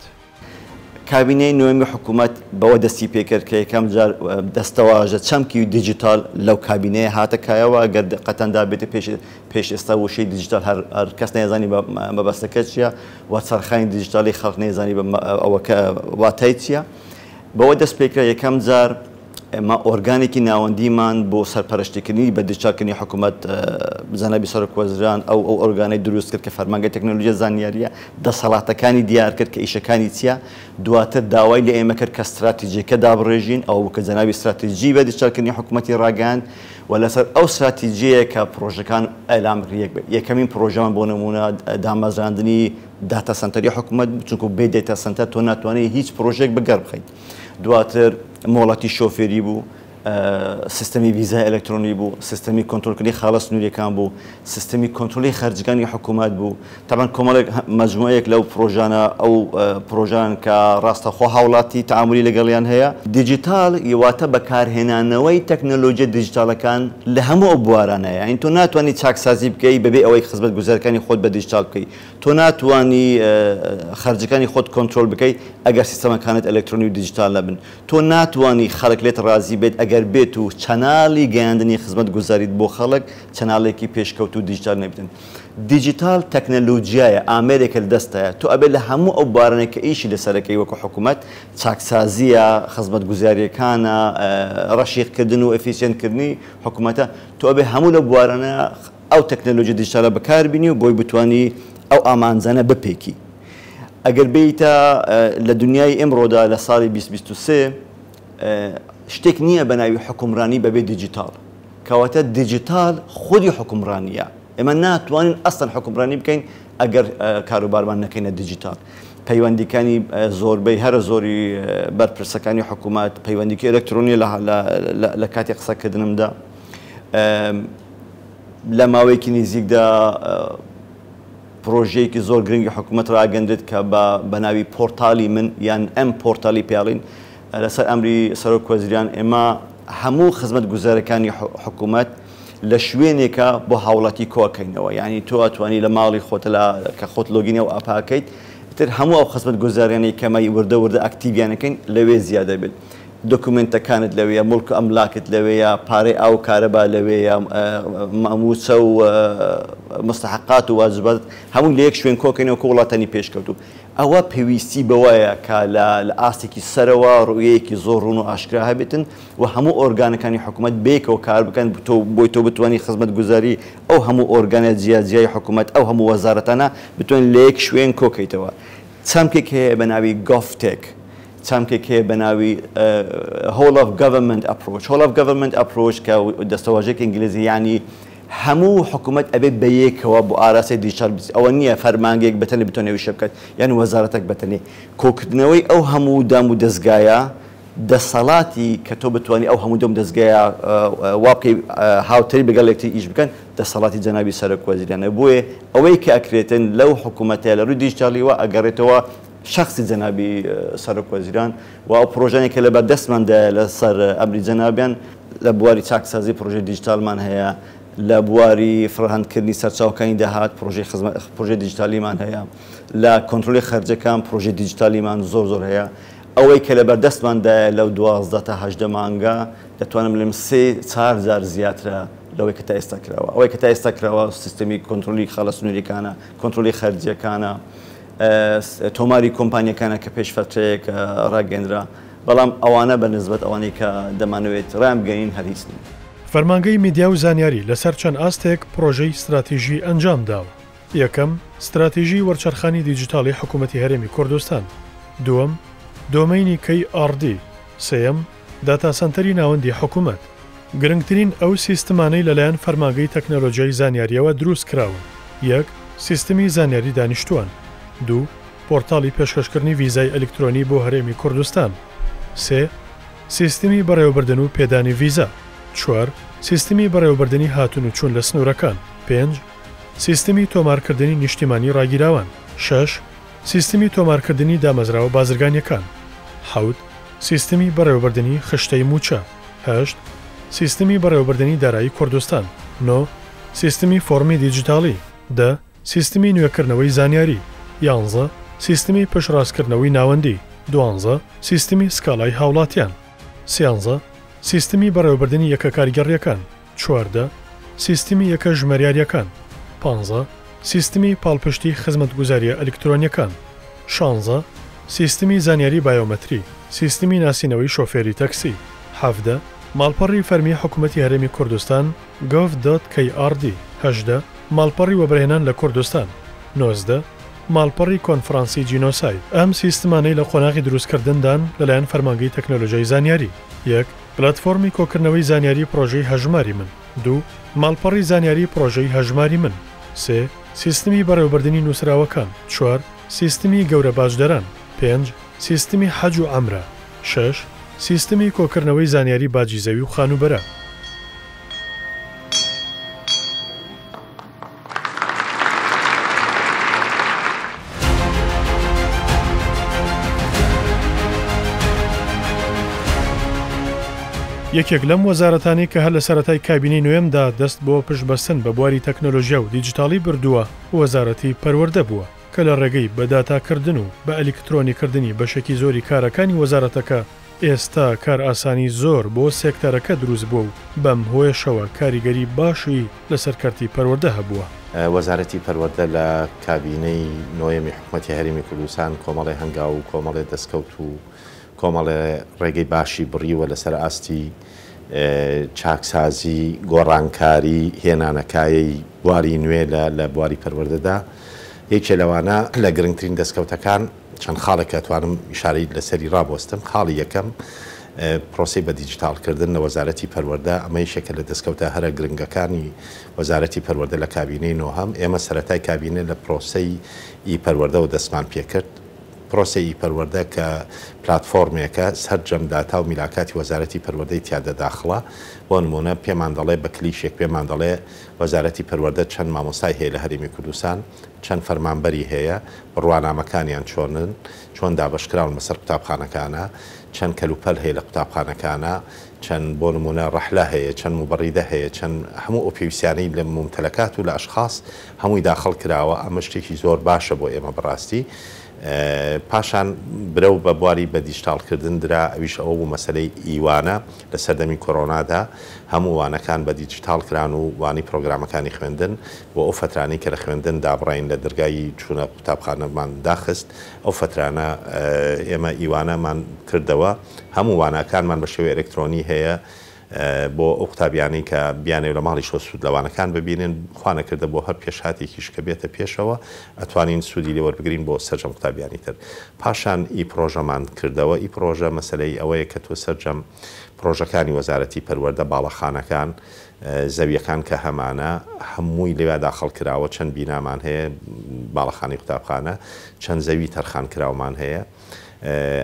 کابینەی نۆیەمی حکوومەت بەوە دەستی پێکرد کە یەکەم جار دەستەواژە چەمکی دیجیتال لەو کابینەیە هاتە کایەوە، گەر دقەتان دابێتە پێش پێش ئێستا وشەی دیجیتال هەر هەر کەس نەیزانی بە مەبەستەکە چییە و چەرخانی دیجیتالی خەڵک نەیزانی بە ئەوە کە واتای چییە. بەوە دەست پێکرا یەکەم جار ئێمە ئۆرگانێکی ناوەندیمان بۆ سەرپەرشتیکردنی بە دیجیتالکردنی حکوومەت جەنابی سەرۆکوەزیران ئەو ئەو ئۆرگانەی دروست کرد کە فەرمانگەی تەکنەلۆژیا زانیارییە دەسەڵاتەکانی دیار کرد کە ئیشەکانی چییە دواتر داوای لە ئێمە کرد کە ستراتیجیەکە دابڕێژین ئەوە بوو کە جەنابی ستراتیجی بە دیجیتالکردنی حکوومەتی ڕاگەیاند و لەسەر ئەو ستراتیجیەیە کە پڕۆژەکان ئیلام کرد یەک یەکەمین پڕۆژەمان بۆ نموونە دامەزراندنی داتا سەنتەری حکوومەت بوو چونکو بێ داتا سەنتەر تۆ ناتوانانی هیچ پڕۆژەیەک بەگەڕ بخەیت دواتر مۆڵەتی شۆفێری بوو، سیستەمی ڤیزای ئەلکترۆنی بوو، سیستەمی کۆنترۆڵکردنی خاڵە سنووریەکان بوو، سیستەمی کۆنترۆڵی خەرجەکانی حکوومەت بوو. تەبعەن کۆمەڵێک مەجموعەیەک لەو پڕۆژانە ئەو پڕۆژانەن کە ڕاستەوخۆ هاوڵاتی تەعامولی لەگەڵیان هەیە. دیجیتاڵ واتە بەکارهێنانەوەی تەکنەلۆژیە دیجیتاڵەکان لە هەموو ئەو بوارانە، یانی تۆ ناتوانی چاکسازی بکەی بەبێ ئەوەی خزمەتگوزاریەکانی خۆت بە دیجیتاڵ بکەی. تۆ ناتوانی خەرجەکانی خۆت کۆنترۆل بکەی ئەگەر سیستەمەکانت ئەلکترۆنی و دیجیتال نەبن. تۆ ناتوانی خەڵک لێت ڕازی بێت ئەگەر بێت و channel ی گەیاندنی خزمەتگوزاریت بۆ خەڵک channel ێکی پێشکەوتوو و دیجیتال نەبیتن. دیجیتال تەکنەلۆجیایە، ئامێرێکە لە دەستتایە. تۆ ئەبێت لە هەموو ئەو بوارانەی کە ئیشی لەسەر ئەکەی وەکو حکومەت، چاکسازییە، خزمەتگوزارییەکانە، ڕەشیقکردن و efficient کردنی حکومەتە، تۆ ئەبێ هەموو لەو بوارانە ئەو تەکنەلۆژیە دیجیتالە بەکار بینی و بۆی بتوانی ئەو ئامانجانە بپێکی. ئەگەر بێیتە لە دنیای ئمڕۆدا لە ساڵی 2023 شتێک نییە بە ناوی حوکمڕانی بەبێ دیجیتاڵ. کەواتە دیجیتاڵ خودی حوکمڕانییە. ئێمە ناتوانین ئەسڵەن حوکمڕانی بکەین ئەگەر کاروبارمان نەکەینە دیجیتاڵ. پەیوەندیکانی زۆربەی هەرە زۆری بەرپرسەکانی حکوومەت پەیوەندیکی ئەلکترۆنیە لە کاتی قسەکردنمدا. لە ماوەیەکی نزیکدا پرۆژەیەکی زۆر گرنگی حکوومەت ڕاگەندرێت کە بە ناوی پۆرتالی من یان ئەم پۆرتالی پێڵین لەسەر ئەمری سەرۆک وەزیران ئێمە هەموو خزمەتگوزارەکانی حکوومەت لە شوێنێکە بۆ هاوڵاتی کۆکەینەوە یعنی تۆ ئەتوانی لە ماڵی خۆت لە کە خۆت login ی ئەو app ەکەیت تر هەموو ئەو خزمەتگوزاریانەی کەمە وردە وردە active یانەکەین لەوێ زیادە بێت دۆکومێنتەکانت لەوێیە، موڵک و ئەملاکت لەوێیە، پارەی ئاو و کارەبا لەوێیە، مووچە و موستەحەقات و واجباتت هەمووی لە یەک شوێن کۆکەینەوە وەکو وڵاتانی پێشکەوتوو. ئەوە پێویستی بەوەیە کە لە ئاستێکی سەرەوە ڕوئیەیەکی زۆر ڕوون و ئاشکرا هەبێتن و هەموو ئۆرگانەکانی حکوومەت بەیەکەوە کار بکەن بۆی تۆ بتوانی خزمەتگوزاری ئەو هەموو ئۆرگانە جیاجیای حکوومەت ئەو هەموو وەزارەتانە بتوانیت لە یەک شوێن کۆکەیتەوە. چەمکێک هەیە بە ناوی GovTech چەمکێک هەیە بە ناوی Whole of Government Approach Whole of Government Approach کە دەستەواژەیەکی ئینگلیزی یانی هەموو حکوومەت ئەبێ بە یەکەوە بۆ ئاراستەی دیجیتال بچێت ئەوە نییە فەرمانگەیەک بەتەنێ بتوانێت ئەو ئیشە بکات یان وەزارەتێک بەتەنێ کۆکردنەوەی ئەو هەموو دام و دەزگایە دەسەڵاتی کە تۆ بتوانی ئەو هەموو دەم دەزگایە وا بکەی هاوتەریب لەگەڵ یەکتری ئیش بکەن دەسەڵاتی جەنابی سەرۆک وەزیرانە بۆیە ئەوەی کە ئەکرێتن لەو حکوومەتەیە لە ڕووی دیجیتالیوە ئەگەڕێتەوە شەخسی جەنابی سەرۆک وەزیران و ئەو پڕۆژانەی کە لەبەر دەستماندایە لەسەر ئەمری جەنابیان لە بواری چاکسازی پڕۆژەی دیجیتالمان هەیە، لە بواری فڕەهەندکردنی سەرچاوەکانی داهات پڕۆژەی خزمەت پڕۆژەی دیجیتالیمان هەیە، لە کۆنترۆلی خەرجەکان پڕۆژەی دیجیتالیمان زۆر زۆر هەیە. ئەوەی کە لەبەر دەستماندایە لەو 12 تا 18 مانگە دەتوانم بڵێم سێ چار جار زیاترە لەوەی کە تا ئێستا کراوە. ئەوەی کە تا ئێستا کراوە سیستەمی کۆنترۆلی خاڵە سنووریەکانە، کۆنترۆلی خەرجیەکانە، تۆماری کۆمپانیەکانە کە پێش فەترەیەک ڕاگەیەندرا. بەڵام ئەوانە بە نسبەت ئەوانەی کە دەمانەوێت ڕایانبگەیەنین هەر هیچ نین. فەرمانگەی میدیا و زانیاری لەسەر چەند ئاستێک پڕۆژەی ستراتیژی ئەنجام داوە. یەکەم، ستراتیژی وەرچەرخانی دیجیتاڵی حکوومەتی هەرێمی کوردستان. دووەم، دۆمەینی کەی ئاڕ دی. سێیەم، داتا سەنتەری ناوەندی حکومەت. گرنگترین ئەو سیستمانەی لەلایەن فەرمانگەی تەکنەلۆجیای زانیارییەوە دروست کراون، یەک. سیستمی زانیاری دانیشتووان. دوو. پۆرتاڵی پێشکەشکردنی ڤیزای ئەلیکترۆنی بۆ هەرێمی کوردستان. سێ. سیستمی بەڕێوەبردن و پێدانی ڤیزا. چوار. سیستمی بەڕێوەبردنی هاتن و چوون لە سنوورەکان. پێنج. سیستمی تۆمارکردنی نیشتیمانی ڕاگیراوان. شەش. سیستمی تۆمارکردنی دامەزراوە بازرگانییەکان. حەوت. سیستمی بەڕێوەبردنی خشتەی مووچە. هەشت. سیستمی بەڕێوەبردنی دارایی کوردستان. نۆ. سیستمی فۆڕمی دیجیتاڵی. دە. سیستمی نوێکردنەوەی زانیاری. یانزە. سیستمی پشتڕاستکردنەوەی ناوەندی. دوانزە. سیستمی سکاڵای هاوڵاتیان. سیانزە. سیستمی بەڕێوەبردنی یەکە کارگێڕییەکان. 14. سیستمی یەکە ژمێریارییەکان. پانزە. سیستمی پاڵپشتی خزمەتگوزارییە ئەلیکترۆنییەکان. شانزە. سیستمی زانیاری بایۆمەتری، سیستمی ناسینەوەی شۆفێری تەکسی. 17. ماڵپەڕی فەرمی حکومەتی هەرێمی کوردستان، gov dot krd. 18. ماڵپەڕی وەبەرهێنان لە کوردستان. 19. ماڵپەڕی کۆنفرانسی جینۆساید. ئەم سیستمانەی لە قۆناغی دروستکردندان لەلایەن فەرمانگەی تەکنەلۆژیای زانیاری. یەک. پلاتفۆرمی کۆکردنەوەی زانیاری پڕۆژەی هەژماری من. دوو. ماڵپەڕی زانیاری پڕۆژەی هەژماری من. سێ. سیستمی بەڕێوەبردنی نووسراوەکان. چوار. سیستمی گەورە باجدەران. پێنج. سیستمی حەج و عەمرە. شەش. سیستمی کۆکردنەوەی زانیاری باجی زەوی و خانووبەرە. یەکێک لەم وەزارەتانەی کە هەر لە سەرەتای کابینەی نۆیەمدا دەست بۆ پشتبەستن بە بواری تەکنەلۆژیا و دیجیتاڵی بردووە، وەزارەتی پەروەردە بووە، کە لە ڕێگەی بە داتاکردن و بە ئەلیکترۆنیکردنی بەشێکی زۆری کارەکانی وەزارەتەکە، ئێستا کارئاسانی زۆر بۆ سێکتەرەکە دروست بووە و بەم هۆیەشەوە کاریگەری باشی لەسەر کەرتی پەروەردە هەبووە. وەزارەتی پەروەردە لە کابینەی نۆیەمی حکومەتی هەرێمی کوردستان کۆمەڵێ هەنگاو و کۆمەڵێ دەستکەوت و کۆمەڵێ ڕێگەی باشی بڕیوە لەسەر ئاستی چاکسازی، گۆڕانکاری، هێنانەکایەی بواری نوێ لە بواری پەروەردەدا. یەکێ لەوانە لە گرنگترین دەستکەوتەکان، چەند خاڵێک کە ئەتوانم ئیشارەی لەسەری ڕابوەستم، خاڵی یەکەم، پرۆسەی بە دیجیتاڵ کردن لە وەزارەتی پەروەردە، ئەمە یەکێکە لە دەستکەوتە هەرە گرنگەکانی وەزارەتی پەروەردە لە کابینەی نۆهەم، ئێمە سەرەتای کابینە لە پرۆسەی ئی پەروەردەوە دەستمان پێکرد، پرۆسەی ئی پەروەردە کە پلاتفۆرمێکە سەرجەم داتا و میلاکاتی وەزارەتی پەروەردەی تیادا داخڵە، بۆ نموونە پێمان دەڵێ بە کلیکێک پێمان دەڵێ وەزارەتی پەروەردە چەند مامۆستای هەیە لە هەرێمی کوردستان، چەند فەرمانبەری هەیە، بڕوانامەکانیان چۆنن، چۆن دابەشکراون بەسەر قوتابخانەکانا، چەند کەلوپەل هەیە لە قوتابخانەکانا، چەند بۆ نموونە ڕەحلە هەیە، چەند موبەڕیدە هەیە، چەند هەموو ئەو پێویستیانەی لە مومتەلەکات و لە ئەشخاس هەمووی داخڵ کراوە، ئەمە شتێکی زۆر باشە بۆ ئێمە بەڕاستی. پاشان برەو بە بواری بە دیجتاڵکردن درا، ئەویش ئەوە بوو مەسەلەی ئیوانە لە سەردەمی کۆرۆنادا هەموو وانەکان بە دیجیتاڵ کران و وانەی پرۆگرامەکانی خوێندن بۆ ئەو فەترانەی کە لە خوێندن دابڕاین لە دەرگای چوونە قوتابخانەمان داخست ئەو فەترانە ئێمە ئیوانەمان کردەوە هەموو وانەکانمان بە شێوەی ئەلکترۆنی هەیە بۆ ئەو قوتابیانەی کە بیانەوێت لە ماڵیشەوە سوود لە وانەکان ببینن خوانەکردە بۆ هەر پێشهاتێکیش کە بێتە پێشەوە ئەتوانین سوودی لێ وەربگرین بۆ سەرجەم قوتابیانی تر پاشان ئی پرۆژەمان کردەوە ئی پرۆژە مەسەلەی ئەوەیە کە تۆ سەرجەم پرۆژەکانی وەزارەتی پەروەردە باڵەخانەکان زەویەکان کە هەمانە هەمووی لەویا داخڵ کراوە چەند بینامان هەیە باڵەخانەی قوتابخانە چەند زەوی تەرخان کراومان هەیە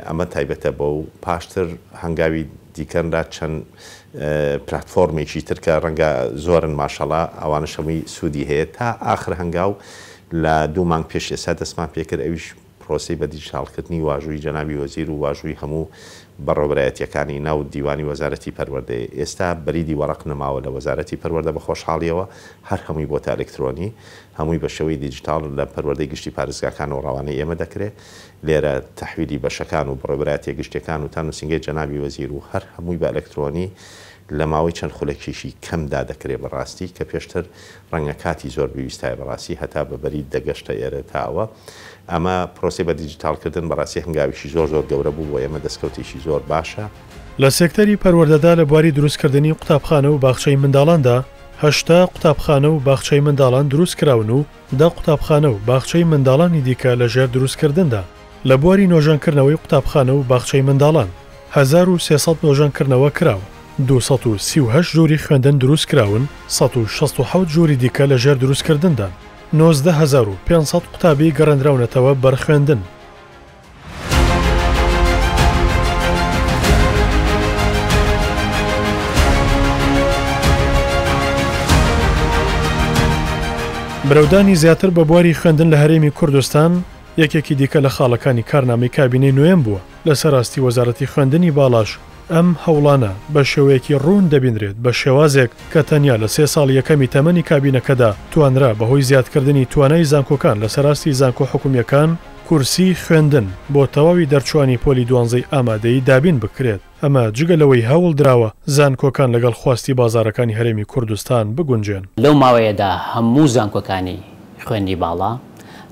ئەمە تایبەتە بەو پاشتر هەنگاوی دیکەنرا چەند پلاتفۆرمێکی تر کە ڕەنگە زۆرن ماشەڵا ئەوانەش هەمووی سوودی هەیە تا ئاخر هەنگاو لە دوو مانگ پێش ئێستا دەستمان پێکرد ئەویش پرۆسەی بە دیجیتاڵکردنی واژووی جەنابی وەزیر و واژووی هەموو بەڕێوەبەرایەتییەکانی ناو دیوانی وەزارەتی پەروەردەیە. ئێستا بەریدی وەڕەق نەماوە لە وەزارەتی پەروەردە بە خۆشحاڵییەوە هەر هەمووی بۆتە ئەلکترۆنی، هەمووی بە شێوەی دیجیتاڵ لە پەروەردەی گشتی پارێزگاکانەوە ڕەوانەی ئێمە دەکرێ. لێرە تەحویلی بەشەکان و بەڕێوەبەرایەتییە گشتییەکان و تا نووسینگەی جەنابی وەزیر و هەر هەمووی بە ئەلکترۆنی. لە ماوەی چەند خولەکێکی کەمدا دەکرێ بەڕاستی کە پێشتر ڕەنگە کاتی زۆر بویستایە بەڕاستی هەتا بە بەرید دەگەشتە ئێرە تا ئەوە ئەمە پرۆسەی بە دیجیتاڵ کردن بەڕاستی هەنگاوێکی زۆر زۆر گەورە بوو بۆ ئێمە دەستکەوتێکی زۆر باشە. لە سێکتەری پەروەردەدا لە بواری دروستکردنی قوتابخانە و باخچەی منداڵاندا 80 قوتابخانە و باخچەی منداڵان دروستکراون و دە قوتابخانە و باخچەی منداڵانی دیکە لەژێر دروستکردندان. لە بواری نۆژەنکردنەوەی قوتابخانە و باخچەی منداڵان، 1300 نۆژەنکردنەوە کراوە، 238 ژووری خوێندن دروستکراون، 167 ژووری دیکە لەژێر دروستکردندان، 19500 قوتابی گەڕێنراونەتەوە بەر خوێندن. برەودانی زیاتر بە بواری خوێندن لە هەرێمی کوردستان یەکێکی دیکە لە خاڵەکانی کارنامەی کابینەی نۆیەم بووە، لەسەر ئاستی وەزارەتی خوێندنی باڵاش ئەم هەوڵانە بە شێوەیەکی ڕوون دەبینرێت بە شێوازێک کە تەنیا لە سێ ساڵی یەکەمی تەمەنی کابینەکەدا توانرا بەهۆی زیادکردنی توانای زانکۆکان لەسەر ئاستی زانکۆ حکومییەکان کورسی خوێندن بۆ تەواوی دەرچووانی پۆلی دوانزەی ئامادەیی دابین بکرێت، ئەمە جگە لەوەی هەوڵ دراوە زانکۆکان لەگەڵ خواستی بازاڕەکانی هەرێمی کوردستان بگونجێن. لەو ماوەیەدا هەموو زانکۆکانی خوێندنی باڵا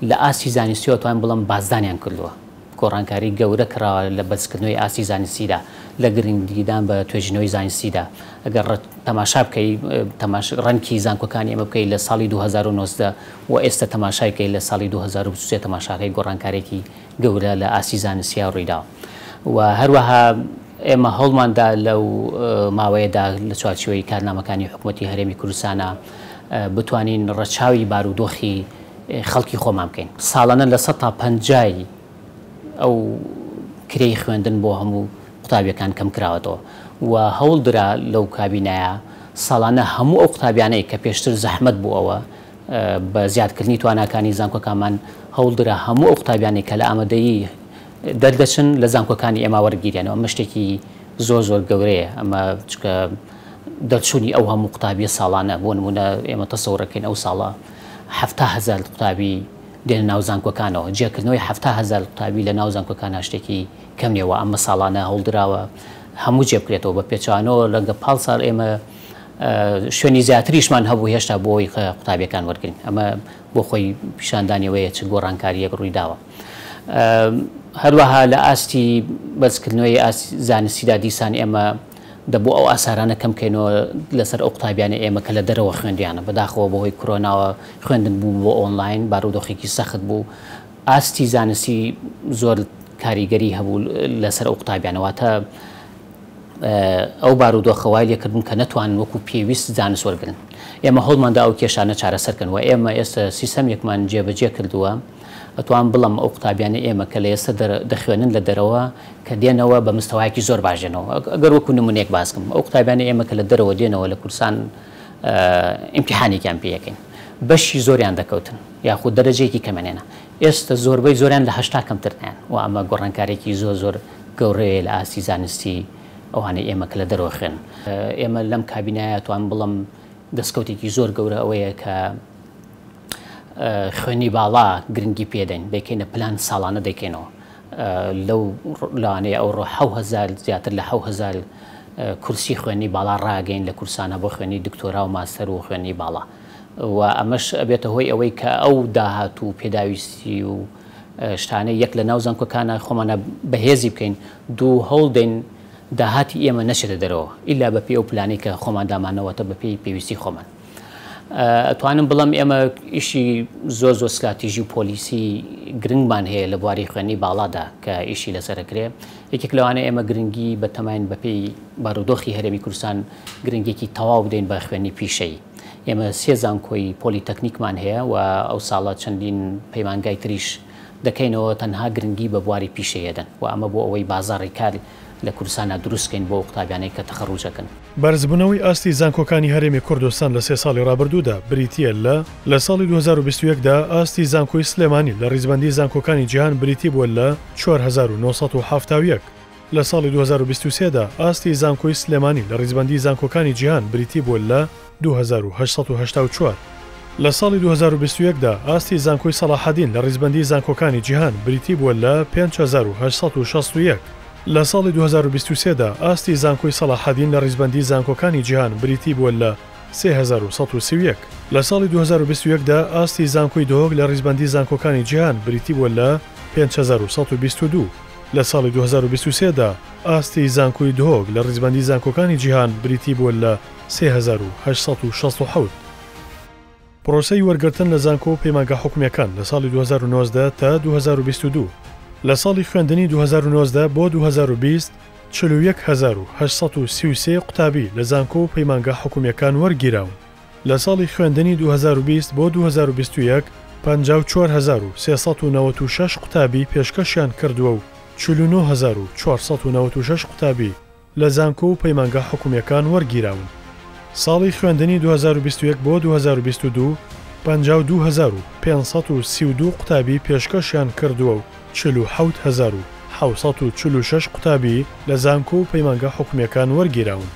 لە ئاستی زانستیەوە توانم بڵێم بازدانیان کردووە، گۆڕانکاری گەورە کراوە لە بەرزکردنەوەی ئاستی زانستیدا، لە گرنگیدان بە توێژینەوەی زانستیدا، ئەگەر تەماشا بکەی تەماش ڕەنکی زانکۆکانی ئێمە بکەی لە ساڵی 2019 و ئێستا تەماشای کەی لە ساڵی 2023 تەماشاکەی گۆڕانکارێکی گەورە لە ئاستی زانستیا ڕوویداوە و هەروەها ئێمە هەوڵماندا لەو ماوەیەدا لە چوارچێوەی کارنامەکانی حکوومەتی هەرێمی کوردستانە بتوانین ڕەچاوی بارودۆخی خەڵکی خۆمان بکەین. ساڵانە لە سەتا پەنجای ئەو کرێی خوێندن بۆ هەموو قوتابیەکان کەم کراوەتەوە و هەوڵ درا لەو کابینایە ساڵانە هەموو ئەو قوتابیانەی کە پێشتر زەحمەت بوو ئەوە بە زیادکردنی تواناکانی زانکۆکانمان هەوڵ درا هەموو ئەو قوتابیانەی کە لە ئامادەیی دەردەچن لە زانکۆکانی ئێمە وەرگیرێنەوە. ئەمە شتێکی زۆر زۆر گەورەیە ئەمە چکە دەرچوونی ئەو هەموو قوتابیە ساڵانە بۆ نمونە ئێمە تەسەورەکەین ئەو ساڵە 70 هەزار قوتابی دێنە ناو زانکۆکانەوە، جێکردنەوەی 70 هەزار قوتابی لە ناو زانکۆکانە شتێکی کەم نییە و ئەمە ساڵانە هەوڵدراوە هەموو جێ بکرێتەوە. بە پێچوانەوە لەگە پاڵ ساڵ ئێمە شوێنی زیاتریشمان هەبوو هێشتا بۆ ئەوەی قوتابیەکان وەرگین. ئەمە بۆ خۆی پیشاندانیەوەیە چ گۆڕانکاریەک ڕوویداوە. هەروەها لە ئاستی بەرزکردنەوەی زانستیدا دیسان ئێمە دەبوو ئەو ئاسارانە کەم بکەینەوە لەسەر ئەو قوتابیانە ئێمە کە لە دەرەوە خوێندیانە. بەداخەوە بەهۆی کرۆناوە خوێندن بوو بۆ ئۆنلاین، بارودۆخێکی سەخت بوو، ئاستی زانستی زۆر کاریگەری هەبوو لەسەر ئەو قوتابیانە، واتە ئەو بارودۆخە وای لێکردن کە نەتوانن وەکو پێویست زانست وەرگن. ئێمە هەوڵماندا ئەو کێشانە چارەسەرکەن و ئێمە ئێستا سیستەمێکمان جێبەجێ کردووە. ئەتوان بڵم ئەو قوتابیانە ئێمە کە لە ئێستا دەخوێنن لە دەرەوە کە دێنەوە بە مستەوایەکی زۆر باش دێنەوە. ئەگەر وەکو نمونەیەک باسکەم، ئەو قوتابیانە ئێمە کە لە دەرەوە دێنەوە لە کوردستان ئیمتیحانێکیان پێ ئەکەین، بەشی زۆریان دەکەوتن یاخود دەرەجەیەکی کەمەنێنە. ئێستا زۆربەی زۆریان لە 80 کەمتر نیان و ئەمە گۆڕانکارێکی زۆر زۆر گەورەیە لە ئاستی زانستی ئەوانەی ئێمە کە لە دەرەوە خوێن. ئێمە لەم کابینایە توان بڵم دەستکەوتێکی زۆر گەورە ئەوەیە کە خوێنی باڵا گرنگی پێدەین، دەیکەینە پلان، ساڵانە دەیکەینەوە. لەو لەوانەیە ئەوڕۆ 7000 زیاتر لە 7000 کورسی خوێنی باڵا ڕاگەین لە کورسانە بۆ خوێنی دکتۆرا و ماستەر و خوێنی باڵا و ئەمەش ئەبێتە هۆی ئەوەی کە ئەو داهات و پێداویستی و شتانە یەک لە ناو زانکۆکانە خۆمانە بەهێزی بکەین، دوو هەوڵ دەین داهاتی ئێمە نەچێتە دەرەوە ئیلا بەپێی ئەو پلانەی کە خۆمان دامانەوەتە بەپێی پێویستی خۆمان. ئەتوانم بڵێم ئێمە ئیشی زۆر زۆر ستراتیژی و پۆلیسی گرنگمان هەیە لە بواری خوێندنی باڵادا کە ئیشی لەسەرەکرێ. یەکێک لەوانە ئێمە گرنگی بەتەماین بەپێی بارودۆخی هەرێمی کوردستان گرنگێکی تەواو بدەین بە خوێندنی پیشەیی. ئێمە سێ زانکۆی پۆلیتەکنیکمان هەیە و ئەو ساڵە چەندین پەیمانگای تریش دەکەینەوە تەنها گرنگی بە بواری پیشەیی دەن و ئەمە بۆ ئەوەی بازاڕی کار لە کوردستانا دروست کەین بۆ ئەو قوتابیانەی کە تەخەروج ئەکەن. بەرزبوونەوەی ئاستی زانکۆکانی هەرێمی کوردستان لە سێ ساڵی ڕابردوودا بریتییە لە. لە ساڵی 2021 دا ئاستی زانکۆی سلێمانی لە ڕیزبەندی زانکۆکانی جیهان بریتی بووە لە 4971. لە ساڵی 2023 دا ئاستی زانکۆی سلێمانی لە ڕیزبەندی زانکۆکانی جیهان بریتی بووە لە 2884. لە ساڵی 2021 دا ئاستی زانکۆی سەڵاحەدین لە ڕیزبەندی زانکۆکانی جیهان بریتی بووە لە 5861. لە ساڵی 2023 دا ئاستی زانکۆی سەڵاحەدین لە ڕیزبەندی زانکۆکانی جیهان بریتی بووە لە 3131. لە ساڵی 2021 دا ئاستی زانکۆی دهۆک لە ڕیزبەندی زانکۆکانی جیهان بریتی بووە لە 5122. لە ساڵی 2023 دا ئاستی زانکۆی دهۆک لە ڕیزبەندی زانکۆکانی جیهان بریتی بووە لە 3867. پرۆسەی وەرگرتن لە زانکۆ و پەیمانگا حکومییەکان لە ساڵی 2019 تا 2022. لە ساڵی خوێندنی 2019 بۆ 2020، 41833 قوتابی لە زانکۆ و پەیمانگا حکومییەکان وەرگیراون. لە ساڵی خوێندنی 2020 بۆ 2021، 54396 قوتابی پێشکەشیان کردووە و 49496 قوتابی لە زانکۆ و پەیمانگا حکومییەکان وەرگیراون. ساڵی خوێندنی 2021 بۆ 2022، 52532 قوتابی پێشکەشیان کردووە و 47746 قوتابی لە زانکۆ و پەیمانگا حکومییەکان وەرگیراون.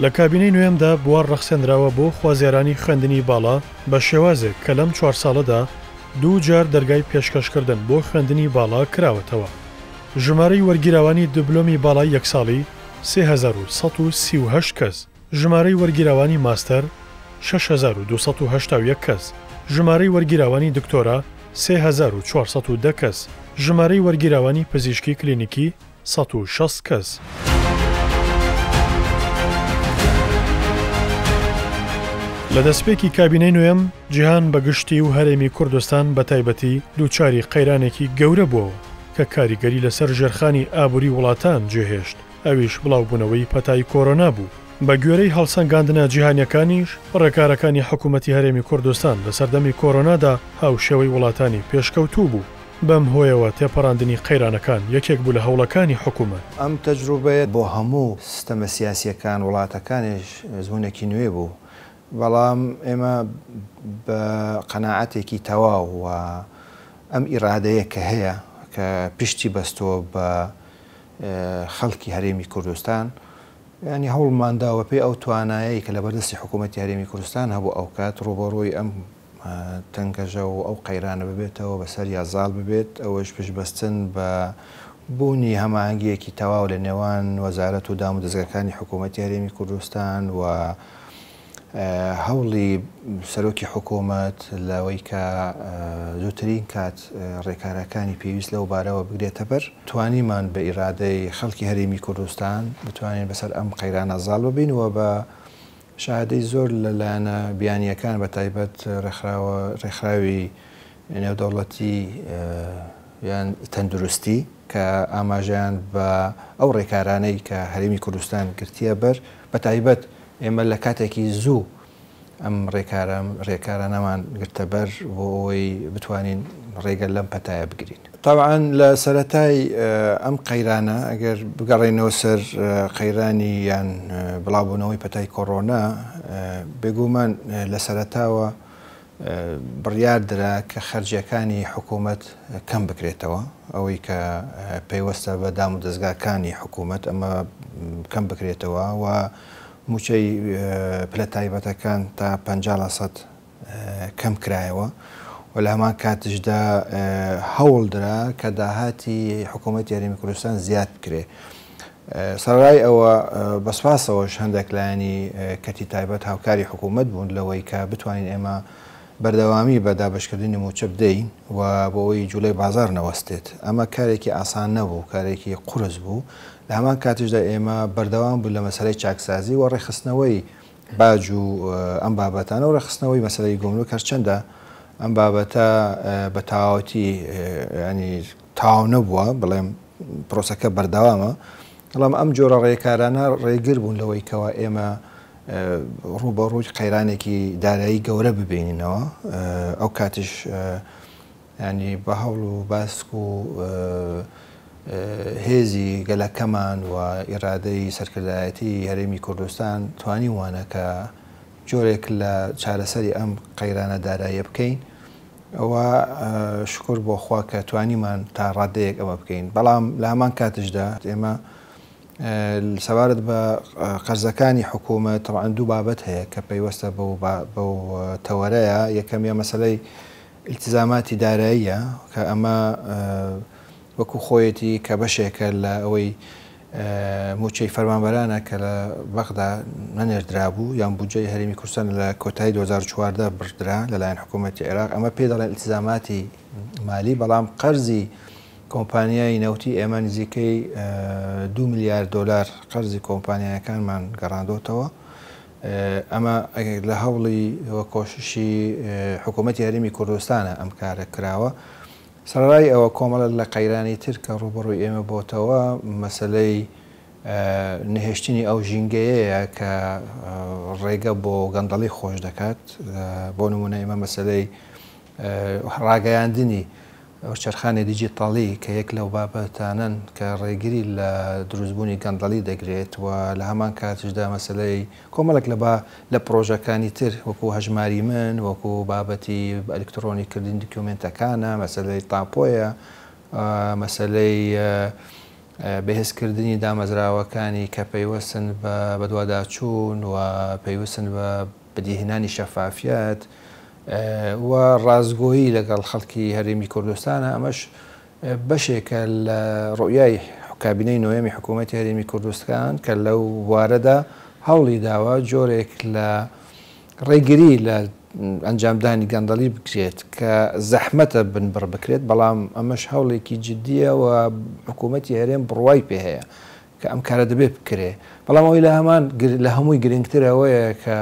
لە کابینەی نۆیەمدا بوار ڕەخسێنراوە بۆ خوازیارانی خوێندنی باڵا بە شێوازێک کە لەم چوار ساڵەدا دوو جار دەرگای پێشکەشکردن بۆ خوێندنی باڵا کراوەتەوە. ژمارەی وەرگیراوانی دبلۆمی باڵای یەک ساڵی 3138 کەس، ژمارەی وەرگیراوانی ماستەر 6281 کەس، ژمارەی وەرگیراوانی دکتۆرا 3410 کەس، ژمارەی وەرگیراوانی پزیشکی کلینیکی 160 کەس. لە دەستپێکی کابینەی نۆیەم، جیهان بە گشتی و هەرێمی کوردستان بە تایبەتی دووچاری قەیرانێکی گەورە بووەوە کە کاریگەری لەسەر ژێرخانی ئابووری وڵاتان جێهێشت، ئەویش بڵاوبوونەوەی پەتای کۆرۆنا بوو. بە گوێرەی هەڵسەنگاندنە جیهانییەکانیش، ڕێکارەکانی حکوومەتی هەرێمی کوردستان لە سەردەمی کۆرۆنادا هاوشێوەی وڵاتانی پێشکەوتوو بوو. بەم هۆیەوە تێپەڕاندنی قەیرانەکان یەکێک بوو لە هەوڵەکانی حکوومەت. ئەم تەجروبەیە بۆ هەموو سیستەمە سیاسییەکان، وڵاتەکانیش ئەزموونێکی نوێ بوو. بەڵام ئێمە بە قەناعەتێکی تەواو و ئەم ئیرادەیە کە هەیە کە پشتی بەستووە بە خەڵکی هەرێمی کوردستان، یانی هەوڵمان دا بەپێی ئەو توانایەی کە لەبەردەستی حکوومەتی هەرێمی کوردستان هەبوو ئەوکات ڕووبەڕووی ئەم تەنگەژە و ئەو قەیرانە ببێتەوە، بەسەریا زاڵ ببێت، ئەوەش پشتبەستن بە بوونی هەماهەنگییەکی تەواو لە نێوان وەزارەت و دامودەزگاکانی حکوومەتی هەرێمی کوردستان و هەوڵی سەرۆکی حکوومەت لەوەی کە زووترین کات ڕێکارەکانی پێویست لەو بارەوە بگرێتە بەر، توانیمان بە ئیرادەی خەڵکی هەرێمی کوردستان بتوانین بەسەر ئەم قەیرانە زاڵ ببین و بە شەهادەی زۆر لە لایەنە بیانییەکان بە تایبەت ڕێکخراوە ڕێکخراوی نێودەوڵەتی یان تەندروستی کە ئاماژەیان بە ئەو ڕێکارانەی کە هەرێمی کوردستان گرتیە بەر بە تایبەت ئێمە لە کاتێکی زوو ئەم ڕێکارە ڕێکارانەمان گرتە بەر بۆ ئەوەی بتوانین ڕێگە لەم پەتایە بگرین. تەبعەن لە سەرەتای ئەم قەیرانە ئەگەر بگەڕێینەوە سەر قەیرانی یان بڵاوبوونەوەی پەتای کۆڕۆنا، بێگومان لە سەرەتاوە بڕیار درا کە خەرجیەکانی حکوومەت کەم بکرێتەوە، ئەوەی کە پەیوەستە بە دامودەزگاکانی حکوومەت ئەمە کەم بکرێتەوە و مووچەی پلە تایبەتەکان تا 50 لەسەد کەم کرایەوە و لە هەمان کاتیشدا هەوڵ درا کە داهاتی حکوومەتی هەرێمی کوردستان زیاد بکرێ. سەرەڕای ئەوە بە سوپاسەوەش هەندێک لایەنی کەرتی تایبەت هاوکاری حکوومەت بوون لەوەی کە بتوانین ئێمە بەردەوامی بە دابەشکردنی مووچە بدەین و بۆ ئەوەی جووڵەی بازاڕ نەوەستێت. ئەمە کارێکی ئاسان نەبوو، کارێکی قورس بوو. لە هەمان کاتیشدا ئێمە بەردەوام بووین لە مەسەلەی چاکسازی و ڕێکخستنەوەی باج و ئەم بابەتانە و ڕێکخستنەوەی مەسەلەی گومرک، هەرچەندە ئەم بابەتە بە تەواوەتی یانی تەواو نەبووە، بڵێم پرۆسەکە بەردەوامە، بەڵام ئەم جۆرە ڕێکارانە ڕێگر بوون لەوەی کەوا ئێمە ڕووبەڕووی قەیرانێکی دارایی گەورە ببینینەوە. ئەو کاتیش ینی بە هەوڵ و باسک و هێزی گەلەکەمان و ئیرادەی سەرکردایەتی هەرێمی کوردستان توانیومانە کە جۆرێک لە چارەسەری ئەم قەیرانە داراییە بکەین. ئەوە شوکر بۆ خوا کە توانیمان تا ڕادەیەک ئەمە بکەین، بەڵام لە هەمان کاتیشدا ئێمە سەبارەت بە قەرزەکانی حکوومەت تەبعەن دوو بابەت هەیە کە پەیوەستە بەو تەوەرەیە. یەکەمیان مەسەلەی ئیلتیزاماتی داراییە کە ئەمە وەکو خۆیەتی کە بەشێکە لە ئەوەی مووچەی فەرمانبەرانە کە لە بەغدا نەنێردرابوو یان بودجەی هەرێمی کوردستان لە کۆتایی 2014 بڕدرا لەلایەن حکوومەتی عێراق، ئەمە پێی دەڵێن ئیلتیزاماتی مالی، بەڵام قەرزی کۆمپانیای نەوتی ئێمە نزیکەی 2 ملیار دۆلار قەرزی کۆمپانیایەکانمان گەڕاندۆتەوە. ئەمە لە هەوڵی و کۆششی حکوومەتی هەرێمی کوردستانە ئەم کارە کراوە. سەرەڕای ئەوە کۆمەڵێک لە قەیرانی تر کە ڕووبەڕووی ئێمە بۆتەوە مەسەلەی نەهێشتنی ئەو ژینگەیەیە کە ڕێگە بۆ گەندەڵی خۆش دەکات. بۆ نموونە ئێمە مەسەلەی ڕاگەیاندنی وەرچەرخانی دیجیتاڵی کە یەک لەو بابەتانەن کە ڕێگری لە دروستبوونی گەندەڵی دەگرێت و لە هەمان کاتیشدا مەسەلەی کۆمەڵێک لە با لە پڕۆژەکانی تر وەکو هەژماری من، وەکو بابەتی بە ئەلکتڕۆنی کردنی دکیۆمێنتەکانە، مەسەلەی تاپۆیە، مەسەلەی بەهێزکردنی دامەزراوەکانی کە پەیوەستن بە بەدواداچوون و پەیوەستن بە بەدیهێنانی شەفافیەت و ڕاستگۆیی لەگەڵ خەڵکی هەرێمی کوردستانە، ئەمەش بەشێکە لە ڕوئیای کابینەی نۆیەمی حکوومەتی هەرێمی کوردستان کە لەو بوارەدا هەوڵی داوە جۆرێک لە ڕێگری لە ئەنجامدانی گەندەڵی بکرێت کە زەحمەتە بنبڕ بکرێت، بەڵام ئەمەش هەوڵێکی جدییە و حکوومەتی هەرێم بڕوای پێ هەیە کە ئەم کارە دەبێت بکرێ. بەڵام ئەوەی لە هەمان لە هەمووی گرنگتر ئەوەیە کە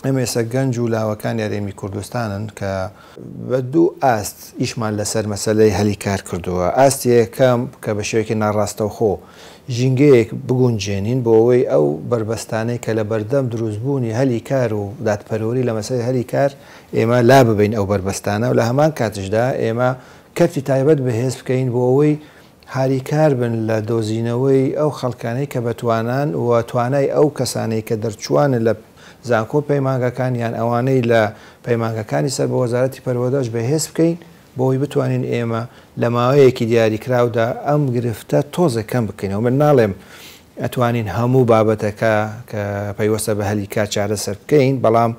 ئێمە ئێستا گەنج و لاوەکانی هەرێمی کوردستانن کە بە دوو ئاست ئیشمان لەسەر مەسەلەی هەلی کار کردووە، ئاستی یەکەم کە بە شێوەیەکی ناڕاستەوخۆ ژینگەیەک بگونجێنین بۆ ئەوەی ئەو بەربەستانەی کە لە بەردەم دروستبوونی هەلی کار و دادپەروەری لە مەسەلەی هەلی کار ئێمە لاببەین ئەو بەربەستانە و لە هەمان کاتیشدا ئێمە کەرتی تایبەت بەهێز بکەین بۆ ئەوەی هاریکار بن لە دۆزینەوەی ئەو خەڵکانەی کە بەتوانان و توانای ئەو کەسانەی کە دەرچووانن لە زانکۆ پەیمانگەکان یان ئەوانەی لە پەیمانگەکانی سەر بە وەزارەتی پەروەردەش بەهێز بکەین بۆ ئەوەی بتوانین ئێمە لە ماوەیەکی دیاریکراودا ئەم گرفتە تۆزێک کەم بکەینەوە. من ناڵێم ئەتوانین هەموو بابەتەکە کە پەیوەستە بە هەلی کار چارەسەر بکەین، بەڵام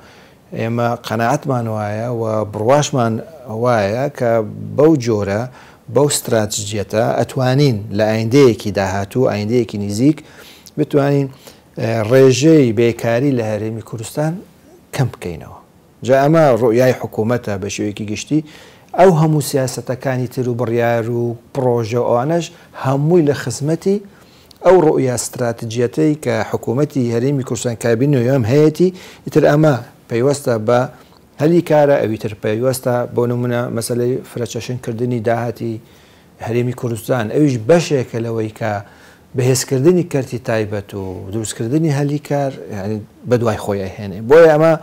ئێمە قەناعەتمان وایە و بڕواشمان وایە کە بەو جۆرە، بەو ستراتژیەتە ئەتوانین لە ئایندەیەکی داهاتوو، ئایندەیەکی نیزیک بتوانین ڕێژەی بێکاری لە هەرێمی کوردستان کەم بکەینەوە. جا ئەمە ڕوئیای حکوومەتە بە شێوەیەکی گشتی، ئەو هەموو سیاسەتەکانی تر و بڕیار و پڕۆژە و ئەوانەش هەمووی لە خزمەتی ئەو ڕوئیا ستراتجیەتەی کە حکوومەتی هەرێمی کوردستان کابینەی نۆیەم هەیەتی، ئیتر ئەمە پەیوەستە بە هەلی کارە، ئەوی تر پەیوەستە بۆ نموونە مەسەلەی فرەچەشن کردنی داهاتی هەرێمی کوردستان، ئەویش بەشێکە لەوەی کە بەهێزکردنی کەرتی تایبەت و دروستکردنی هەلی کار یانی بەدوای خۆی ئەهێنێ. بۆیە ئەمە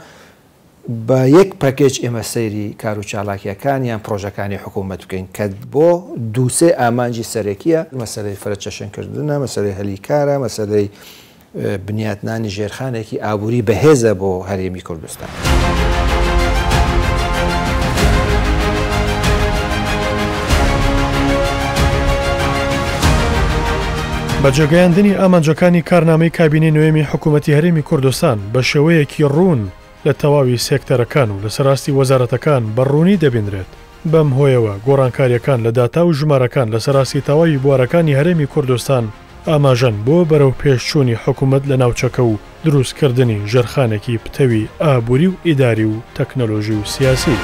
بە یەک پەکێج ئێمە سەیری کار و چالاکییەکان یان پڕۆژەکانی حکوومەت بکەین کە بۆ دوو سێ ئامانجی سەرەکییە، مەسەلەی فرەچەشنکردنە، مەسەلەی هەلی کارە، مەسەلەی بنیاتنانی ژێرخانێکی ئابووری بەهێزە بۆ هەرێمی کوردستان. بەجێگەیاندنی ئامانجەکانی کارنامەی کابینەی نۆیەمی حکوومەتی هەرێمی کوردستان بە شێوەیەکی ڕوون لە تەواوی سێکتەرەکان و لەسەر ئاستی وەزارەتەکان بە ڕوونی دەبینرێت، بەم هۆیەوە گۆڕانکارییەکان لە داتا و ژمارەکان لەسەر ئاستی تەواوی بوارەکانی هەرێمی کوردستان ئاماژەن بۆ بەرەوپێشچوونی حکومەت لە ناوچەکە و دروستکردنی ژێرخانێکی پتەوی ئابووری و ئیداری و تەکنەلۆژی و سیاسی.